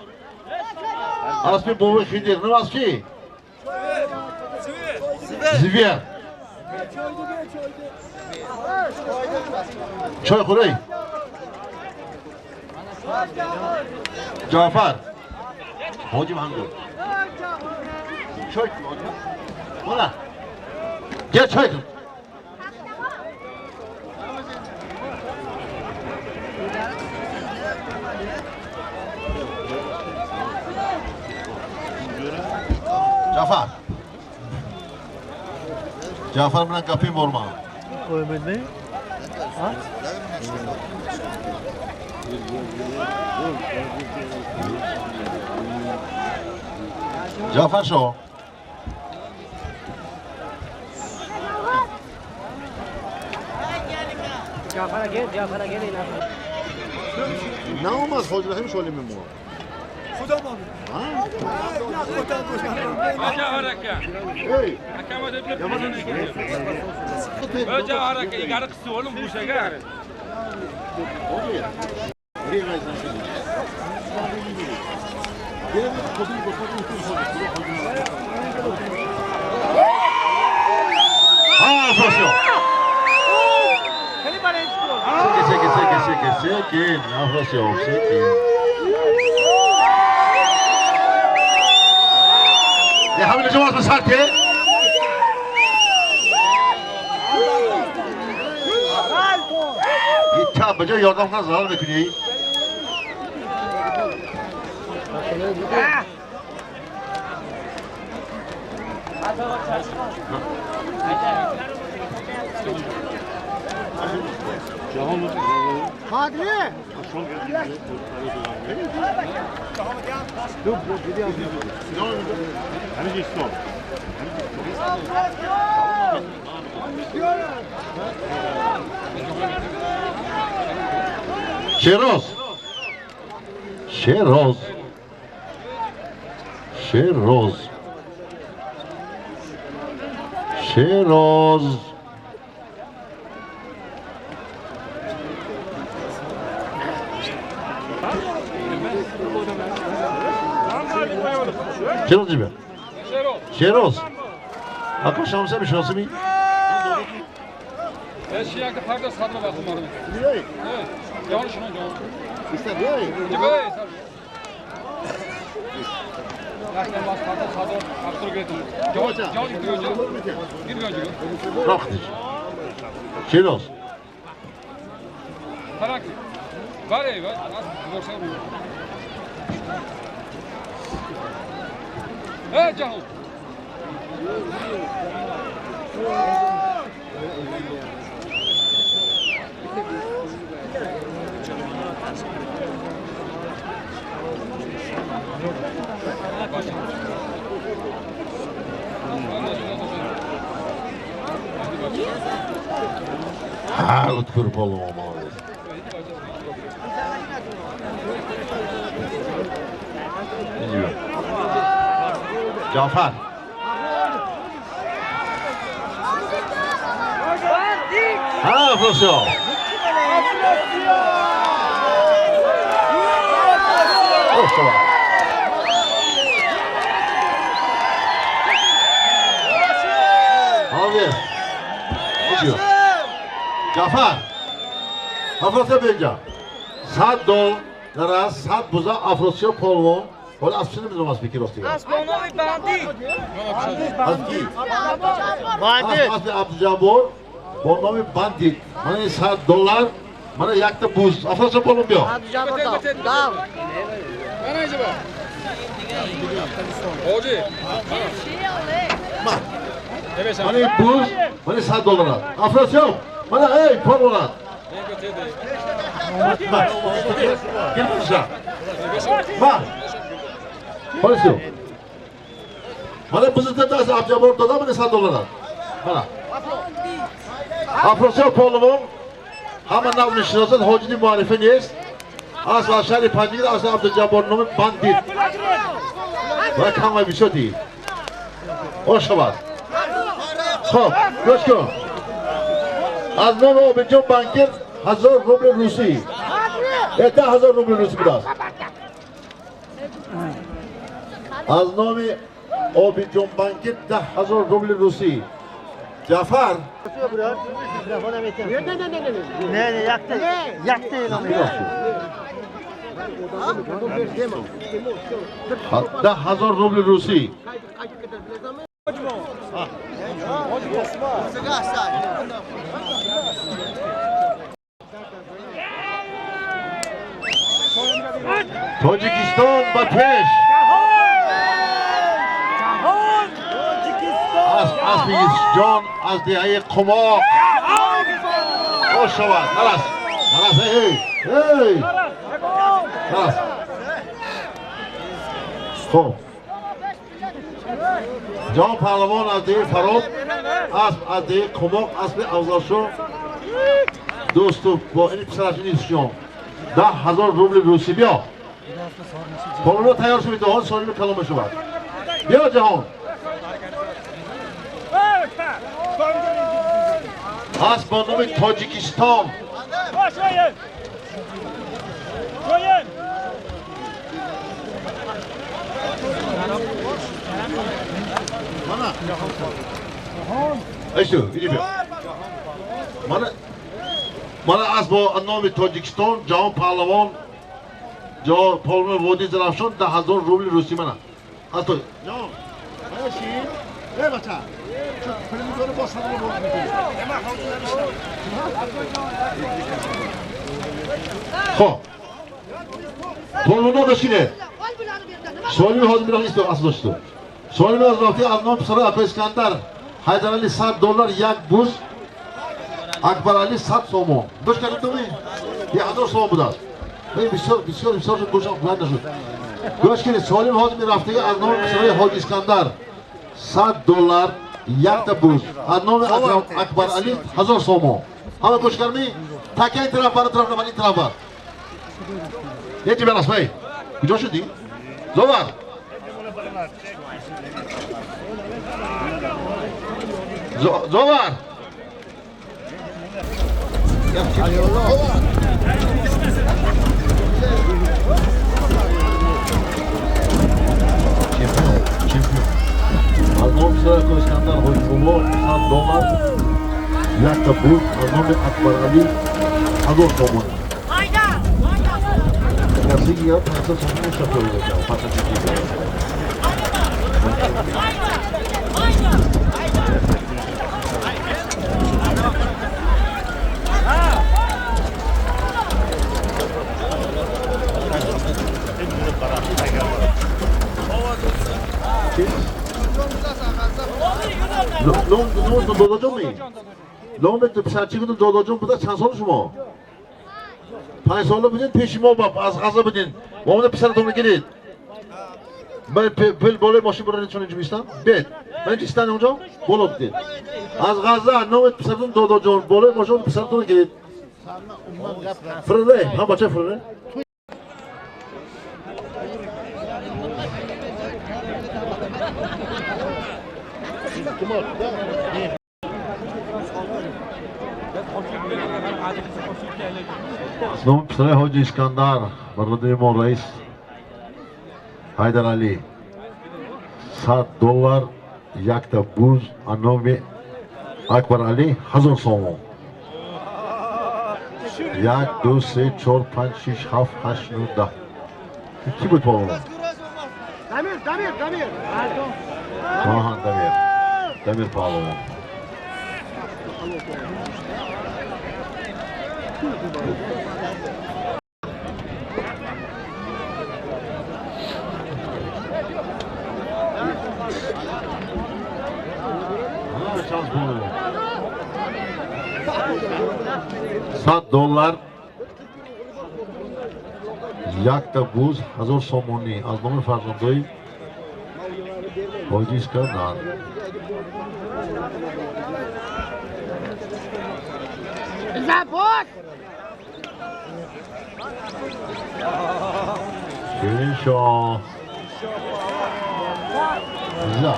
Asli bovi Khidir. Nima asli? Ziver. Choy xuray. Jafar. Hocam hangi? Choy. Mana. Gel choy. Jafar. Jafar bilan gaping bormi? Qo'ymaydi. Ha? Jafar sho. Jafar gel, Jafar gel. Naomaz hoca hem söylemiyor mu? Xudo bor. Ha? Jafar aka. Ey. Jafar aka, igari qilsa o'lim bo'shaga. Ha, Afrosiyob. Sekin, sekin, sekin, sekin, sekin. Afrosiyob, sekin. Ya hamma jamoat sarti. ба ҷои ёрдам кунад зарар мекунӣ? Шероз, Шероз, Шероз, Шероз. Шероз ҷибе? Шероз. Ака Шамса мешиносӣ? Шероз. Ҳа, уткур поло молодец. Ҷаъфар. Ҳа, Афросиёб. Молодец. Ҷаъфар. Афросиёб инҷа. 100 доллар аз 100 буза Афросиёб полвон. Ҳоло аз чӣ намедонам аз бики рости. Аз бонови бандит. Аз ки? Бандит. Аз Абдуҷаббор бо номи бандит. Мана ин 100 доллар, мана якта буз. Афросиёб полвон биё. Абдуҷаббор дав. Мана инҷа ба. Ҳоҷи. Ма. Мана ин буз, мана 100 доллар. Афросиёб, мана эй полвон. Ма. Полисиё. Мана бузата даст Абдуҷаббор дода, мана 100 доллар. Мана. Афросиёб полвон ҳама нав мешиносад, ҳоҷини муаррифа нест. Аз шаҳри Панҷакент, аз Абдуҷаббор номи бандит. Ва камай бисёр дид. Ош шавад. Хоб, гӯш кун. Аз номи Обидҷон банкир 1000 рубли русӣ. 10,000 рубли русӣ будааст. Аз номи Обидҷон банкир 10,000 рубли русӣ. Ҷаъфар. Не, не, якта, якта эълон. 10,000 рубли русӣ. Тоҷикистон ба пеш. Аспи ҷон аз деҳаи Қумоқ. Хош шавад. Нарас. Нарас, эй, эй. Нарас. Хоб. Ҷон паҳлавон аз деҳаи Фароб, асп аз деҳаи Қумоқ, аспи Афзалшоҳ дӯсту бо ин писараш Юсуфҷон. 10,000 рубли русӣ биё. Полно тайёр шавед, ҳол соҳиби калом мешавад. Биё ҷаҳон. Асп бо номи Тоҷикистон. Эшту, иди биё. Мана асп бо номи Тоҷикистон, ҷаҳон паҳлавон, ҷаҳон полони водии Зарафшон 10,000 рубли русӣ мана. Аз то. Ҷаҳон, баши, эй бача. Телевизорро бо садо боз мекунӣ. Хоб. Полвоно бешинед. Солими ҳозир мирах исто асл дошту. Солими ҳозир рафти аз ном писарои Ака Искандар Ҳайдарали $100 як буз, Акбарали 100 сомон. Гӯш кардед туми? 1000 сомон будааст. Эй бисёр бисёр бисёр шуд гӯшам баланд нашуд. Гӯш кунед, Солим ҳозир мерафтаги аз номи писарои Ҳоҷи Искандар $100 якта буз, аз номи Акбарали 1000 сомон. Ҳама гӯш кардӣ? Така ин тараф бар тараф бар ин тараф бар. Яки барас бай. Куҷо шудӣ? Зовар. Зовар. Чемпион, чемпион. Аз номи писарои Искандар Ҳоҷибобо $100 якта буз, аз номи Акбарали 1000 сомон. Каси я 500 сомон шафёр мекунам, 500 сомон. Ном додаҷон ми? Номи писарчикатон додаҷон буда чанд сола шумо? 5 сола будед пеши мо аз Ғаза будед. Омада писаратонро гиред. Ман пул болои мошин бурданед чун инҷо меистам? Бед. Ман инҷо истан онҷо? Боло будед. Аз Ғаза номи писаратон додаҷон болои мошин писаратонро гиред. Фирре, ҳам бача фирре. Номи писарои Ҳоҷи Искандар бародари мо раис Ҳайдаралӣ $100 якта буз, аз номи Акбаралӣ 1000 сомон. 1 2 3 4 5 6 7 8 9 10. Ки буд палвон? Дамир, Дамир, Дамир. Аҳа, Дамир. Дамир палвон. $100 якта буз 1000 сомонӣ аз номи фарзандои Ҳоҷи Искандар. Шириншоҳ. За.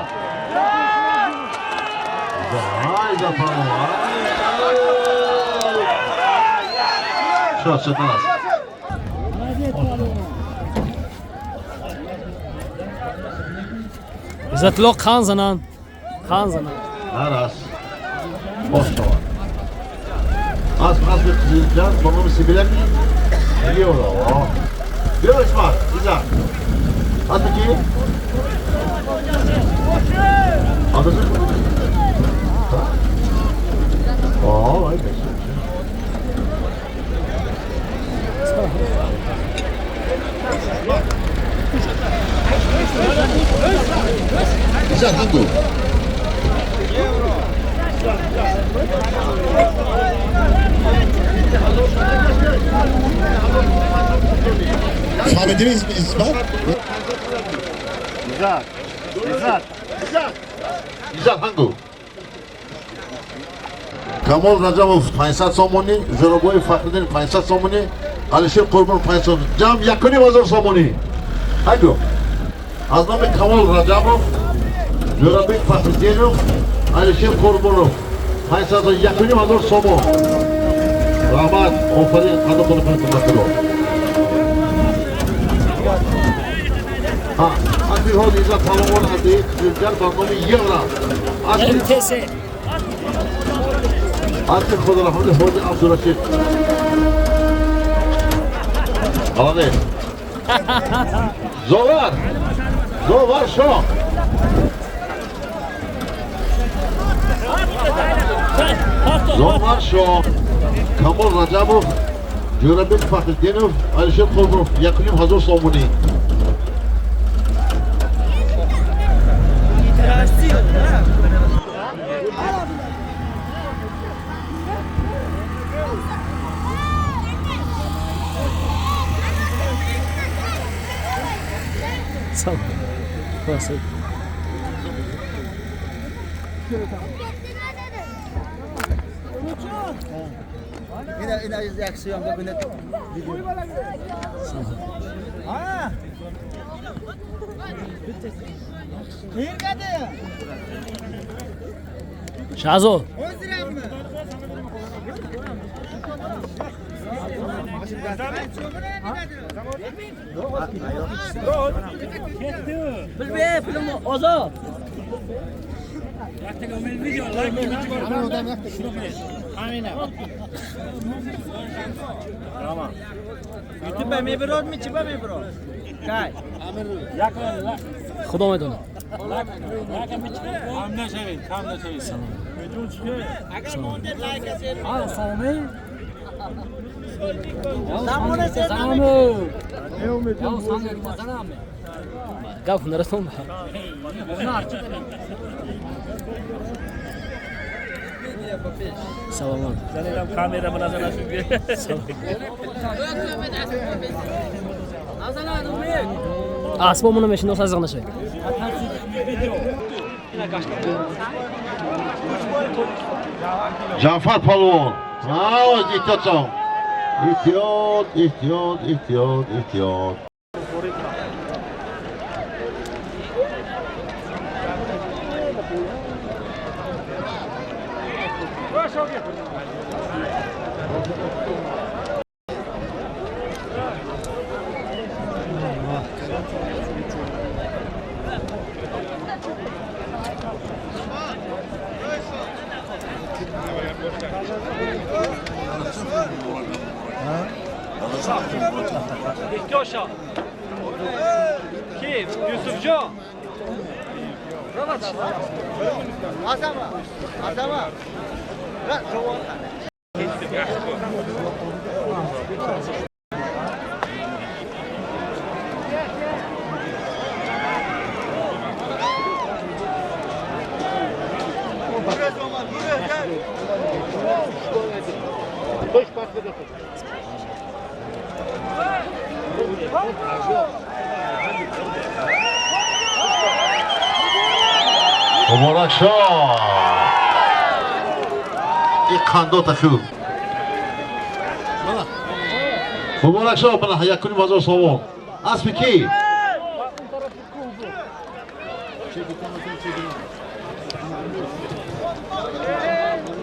За, ай за палвон. Шо, шо, Иззатулло қан зананд, қан зананд. Нарас. Бош шавад. Асп, аспи Қизилҷар ба номи Сибиряк Евро. Биё Исмат, Иззат. Аспи ки? Аспи? Ай, беша. Иззат, ҳамду. Фаҳмидӣ Исмат? Иззат, Иззат, Иззат. Иззат ҳамду. Камол Раҷабов 500 сомонӣ, Жӯрабоев Фахриддин 500 сомонӣ, Алишер Қурбон 500 сомонӣ. Ҷамъ 1500 сомонӣ. Ҳайду. Аз номи Камол Раҷабов, Жӯрабек Фахриддинов, Алишер Қурбонов 500 1500 сомон. Раҳмат, офарин, қадр кунед худо. Ҳа, аспи ҳоҷи Иззат палвон аз деҳаи Қизилҷар ба номи Евро. МТС. Аспи Худораҳмати ҳоҷи Абдурашид. Молодец. Зовар. Зовар шоҳ. Зовар шоҳ. Камол Раҷабов Ҷӯрабек Фахриддинов, Алишер Қурбонов, 1500 сомонӣ. Салом. Шаҳзод, озод. Худо медонад. Гап ҳунаратон. Саломат. Асбобуно мешинос аз нашавед. Ҷаъфар Палвон. Эҳтиёт шав. Эҳтиёт, эҳтиёт, эҳтиёт, эҳтиёт. Муборак шод. Ин қандота хӯр. Муборак шод, мана 1500 сомон. Аспи кӣ?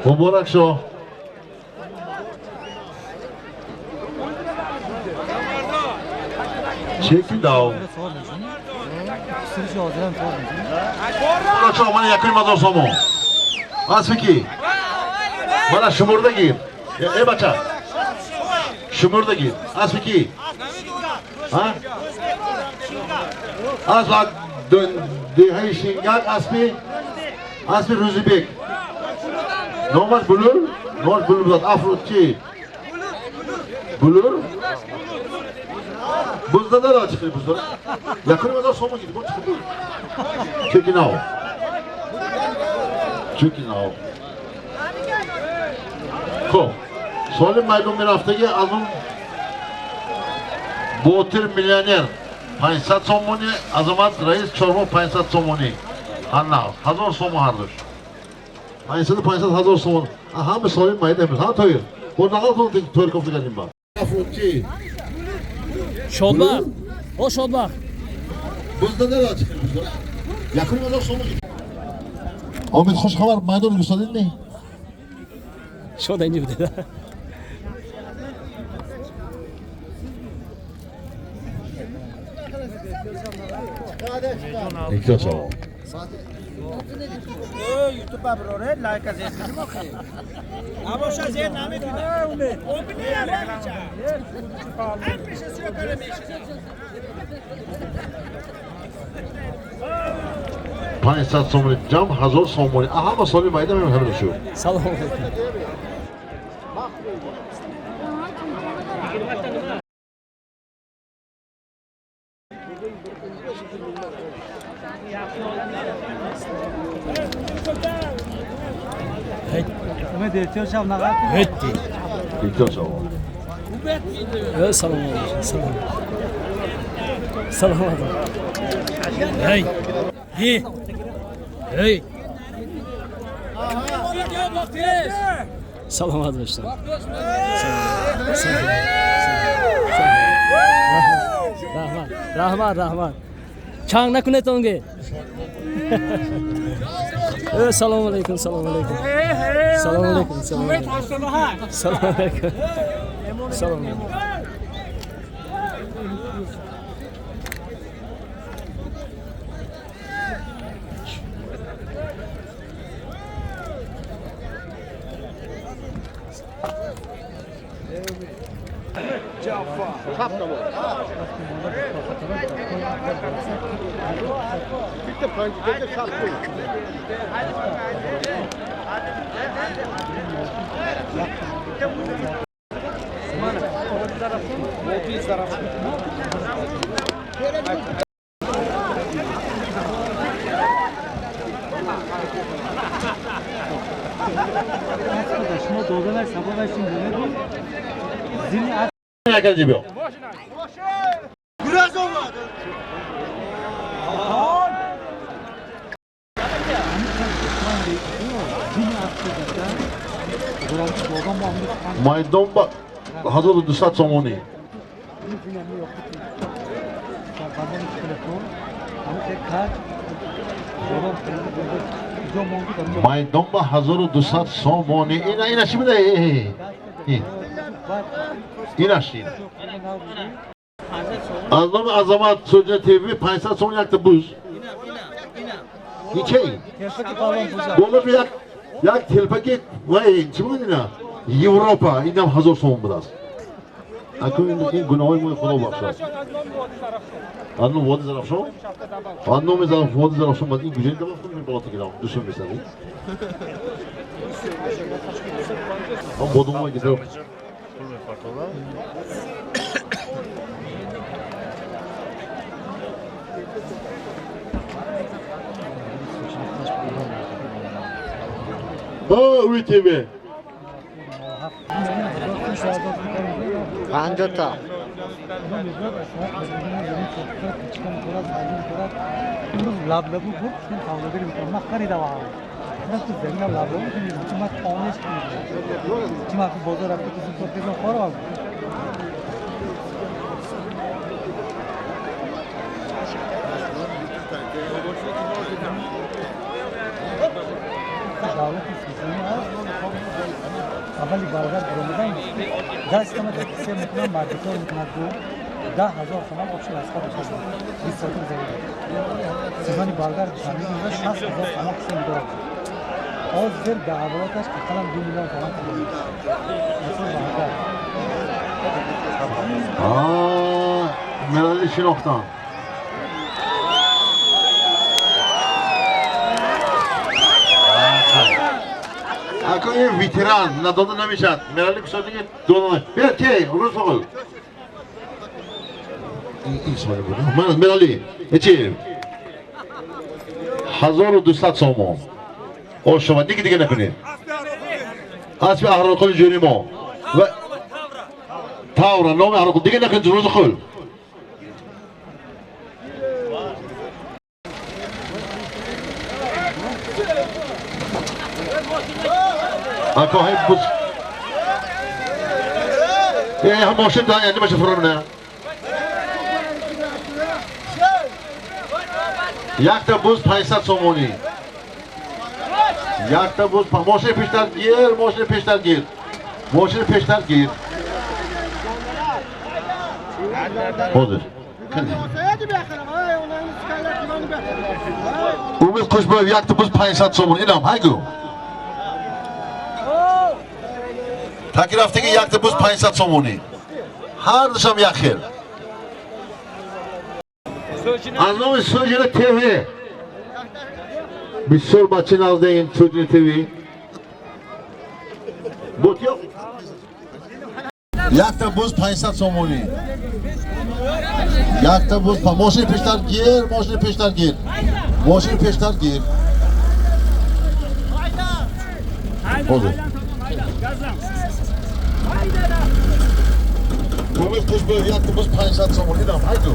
Муборак шод. Чеки дав. Муборак шод, мана 1500 сомон. Аспи кӣ? Мана шумурда гир. Э бача. Шумурда гир. Аспи кӣ? Ҳа? Аз деҳаи Шингак аспи Рӯзибек. Номаш Булур? Номаш Булур буд. Афро чӣ? Булур? Буздада чӣ буздада? 1500 сомон гир. Бо чӣ? Чеки нав. Чеки нав. Хуб, соли майдон мерафтагӣ аз он Ботир миллионер 500 сомонӣ, Азамат раис чорво 500 сомонӣ. Ҳанна 1000 сомон ҳардуш. 500 500 1000 сомон. Ҳама соли майдон мерафт. Ҳа тоир. Бо нақл кун тоир кофта кардим ба. Шодбахт. О шодбахт. Буздада чӣ буздада? 1500 сомон. Омид хушхабар майдон густадин не? Шод инҷо буда. Эҳтиёт шав. 500 сомонӣ ҷамъ 1000 сомонӣ. Ҳама соли майда мемонад шуд. Салом алейкум. Эҳтиёт шав. Салом алейкум. Салом. Салом алейкум. Эй. Эй. Эй. Саломат бошед. Раҳмат, раҳмат, раҳмат. Чанг накунед онге. Салом алейкум, салом алейкум. Салом алейкум, салом алейкум. Салом алейкум. Салом алейкум. Майдон ба 1200 сомонӣ. Майдон ба 1200 сомонӣ. Ина, ина чӣ буда? Инаш ин. Аз номи Азамат Суҷа ТВ 500 сомон якта буз. Ин? Боло як телпаки вай чӣ буд ина? Европа инам 1000 сомон будааст. Акун ин гуноҳои мои Худо бахшад. Аз номи Води Зарафшон? Аз номи Води Зарафшон бад ин гуҷаи давафт кунем болота гирам. Душон бисади. Ам бодумой гирам. Ҳа, уи ТВ. 50 та. Аввали баргар баромадан дастама се мекунам, мардикор мекунад, ду 10,000 сомон общий расход мешавад. 20 сотик замин сезони баргар душанбе 60,000 сомон кисе медорад. Ҳозир дар обороташ ақаллан 2 миллион сомон. Мерали шинохтам. Ако ин ветеран надода намешавад. Мерали кусодиги дона. Бия ке, рӯз фақат. Ин соли буд. Ман Мерали, эчи? 1200 сомон. О шумо диги дига накунед. Аспи аҳрорқули ҷури мо. Ва Тавра номи аҳрорқул дига накунед рӯзи хул. Ако ҳай буз. Е, ҳам мошин да, яъне маша фурон не. Якта буз 500 сомонӣ. Якта буз, мошин пештар гир, мошин пештар гир. Мошин пештар гир. Ҳозир. Умид Қушбоев якта буз 500 сомон. Инам, ҳайгу. Таки рафтаги якта буз 500 сомонӣ. Ҳар душам як хел. Аз номи Суҷина ТВ. Бисёр бача наздаин Суҷина ТВ. Ботиё. Якта буз 500 сомонӣ. Якта буз мошини пештар гир, мошини пештар гир. Мошини пештар гир. Ҳозир. Буз пуш буз якта буз 500 сомонӣ дам. Ҳайду.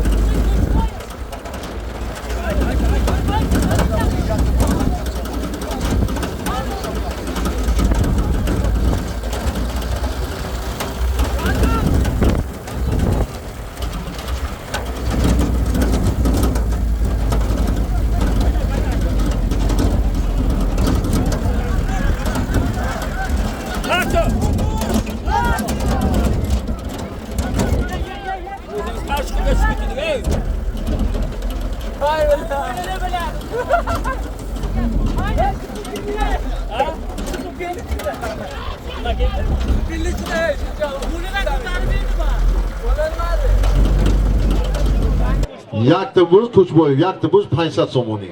Якта буз Кучбоев, якта буз 500 сомонӣ.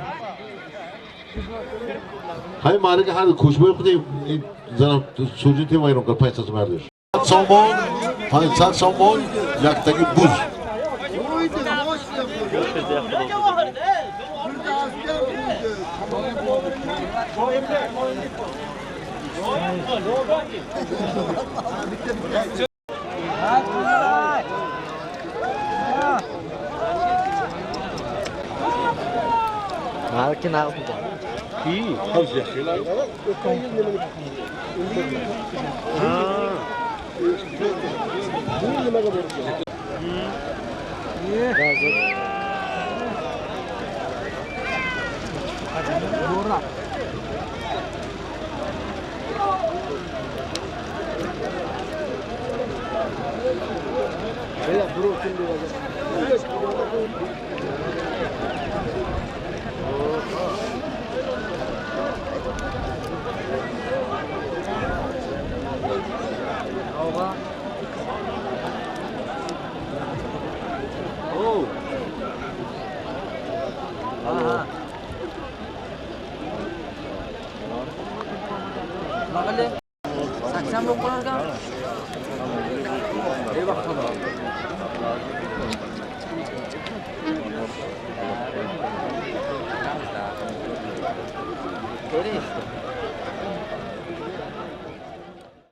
Ҳай марака ҳар Кучбоев худи занам суҷин тем вайрон кард 500 сомон ҳардуш. Сомон, 500 сомон, яктаги буз.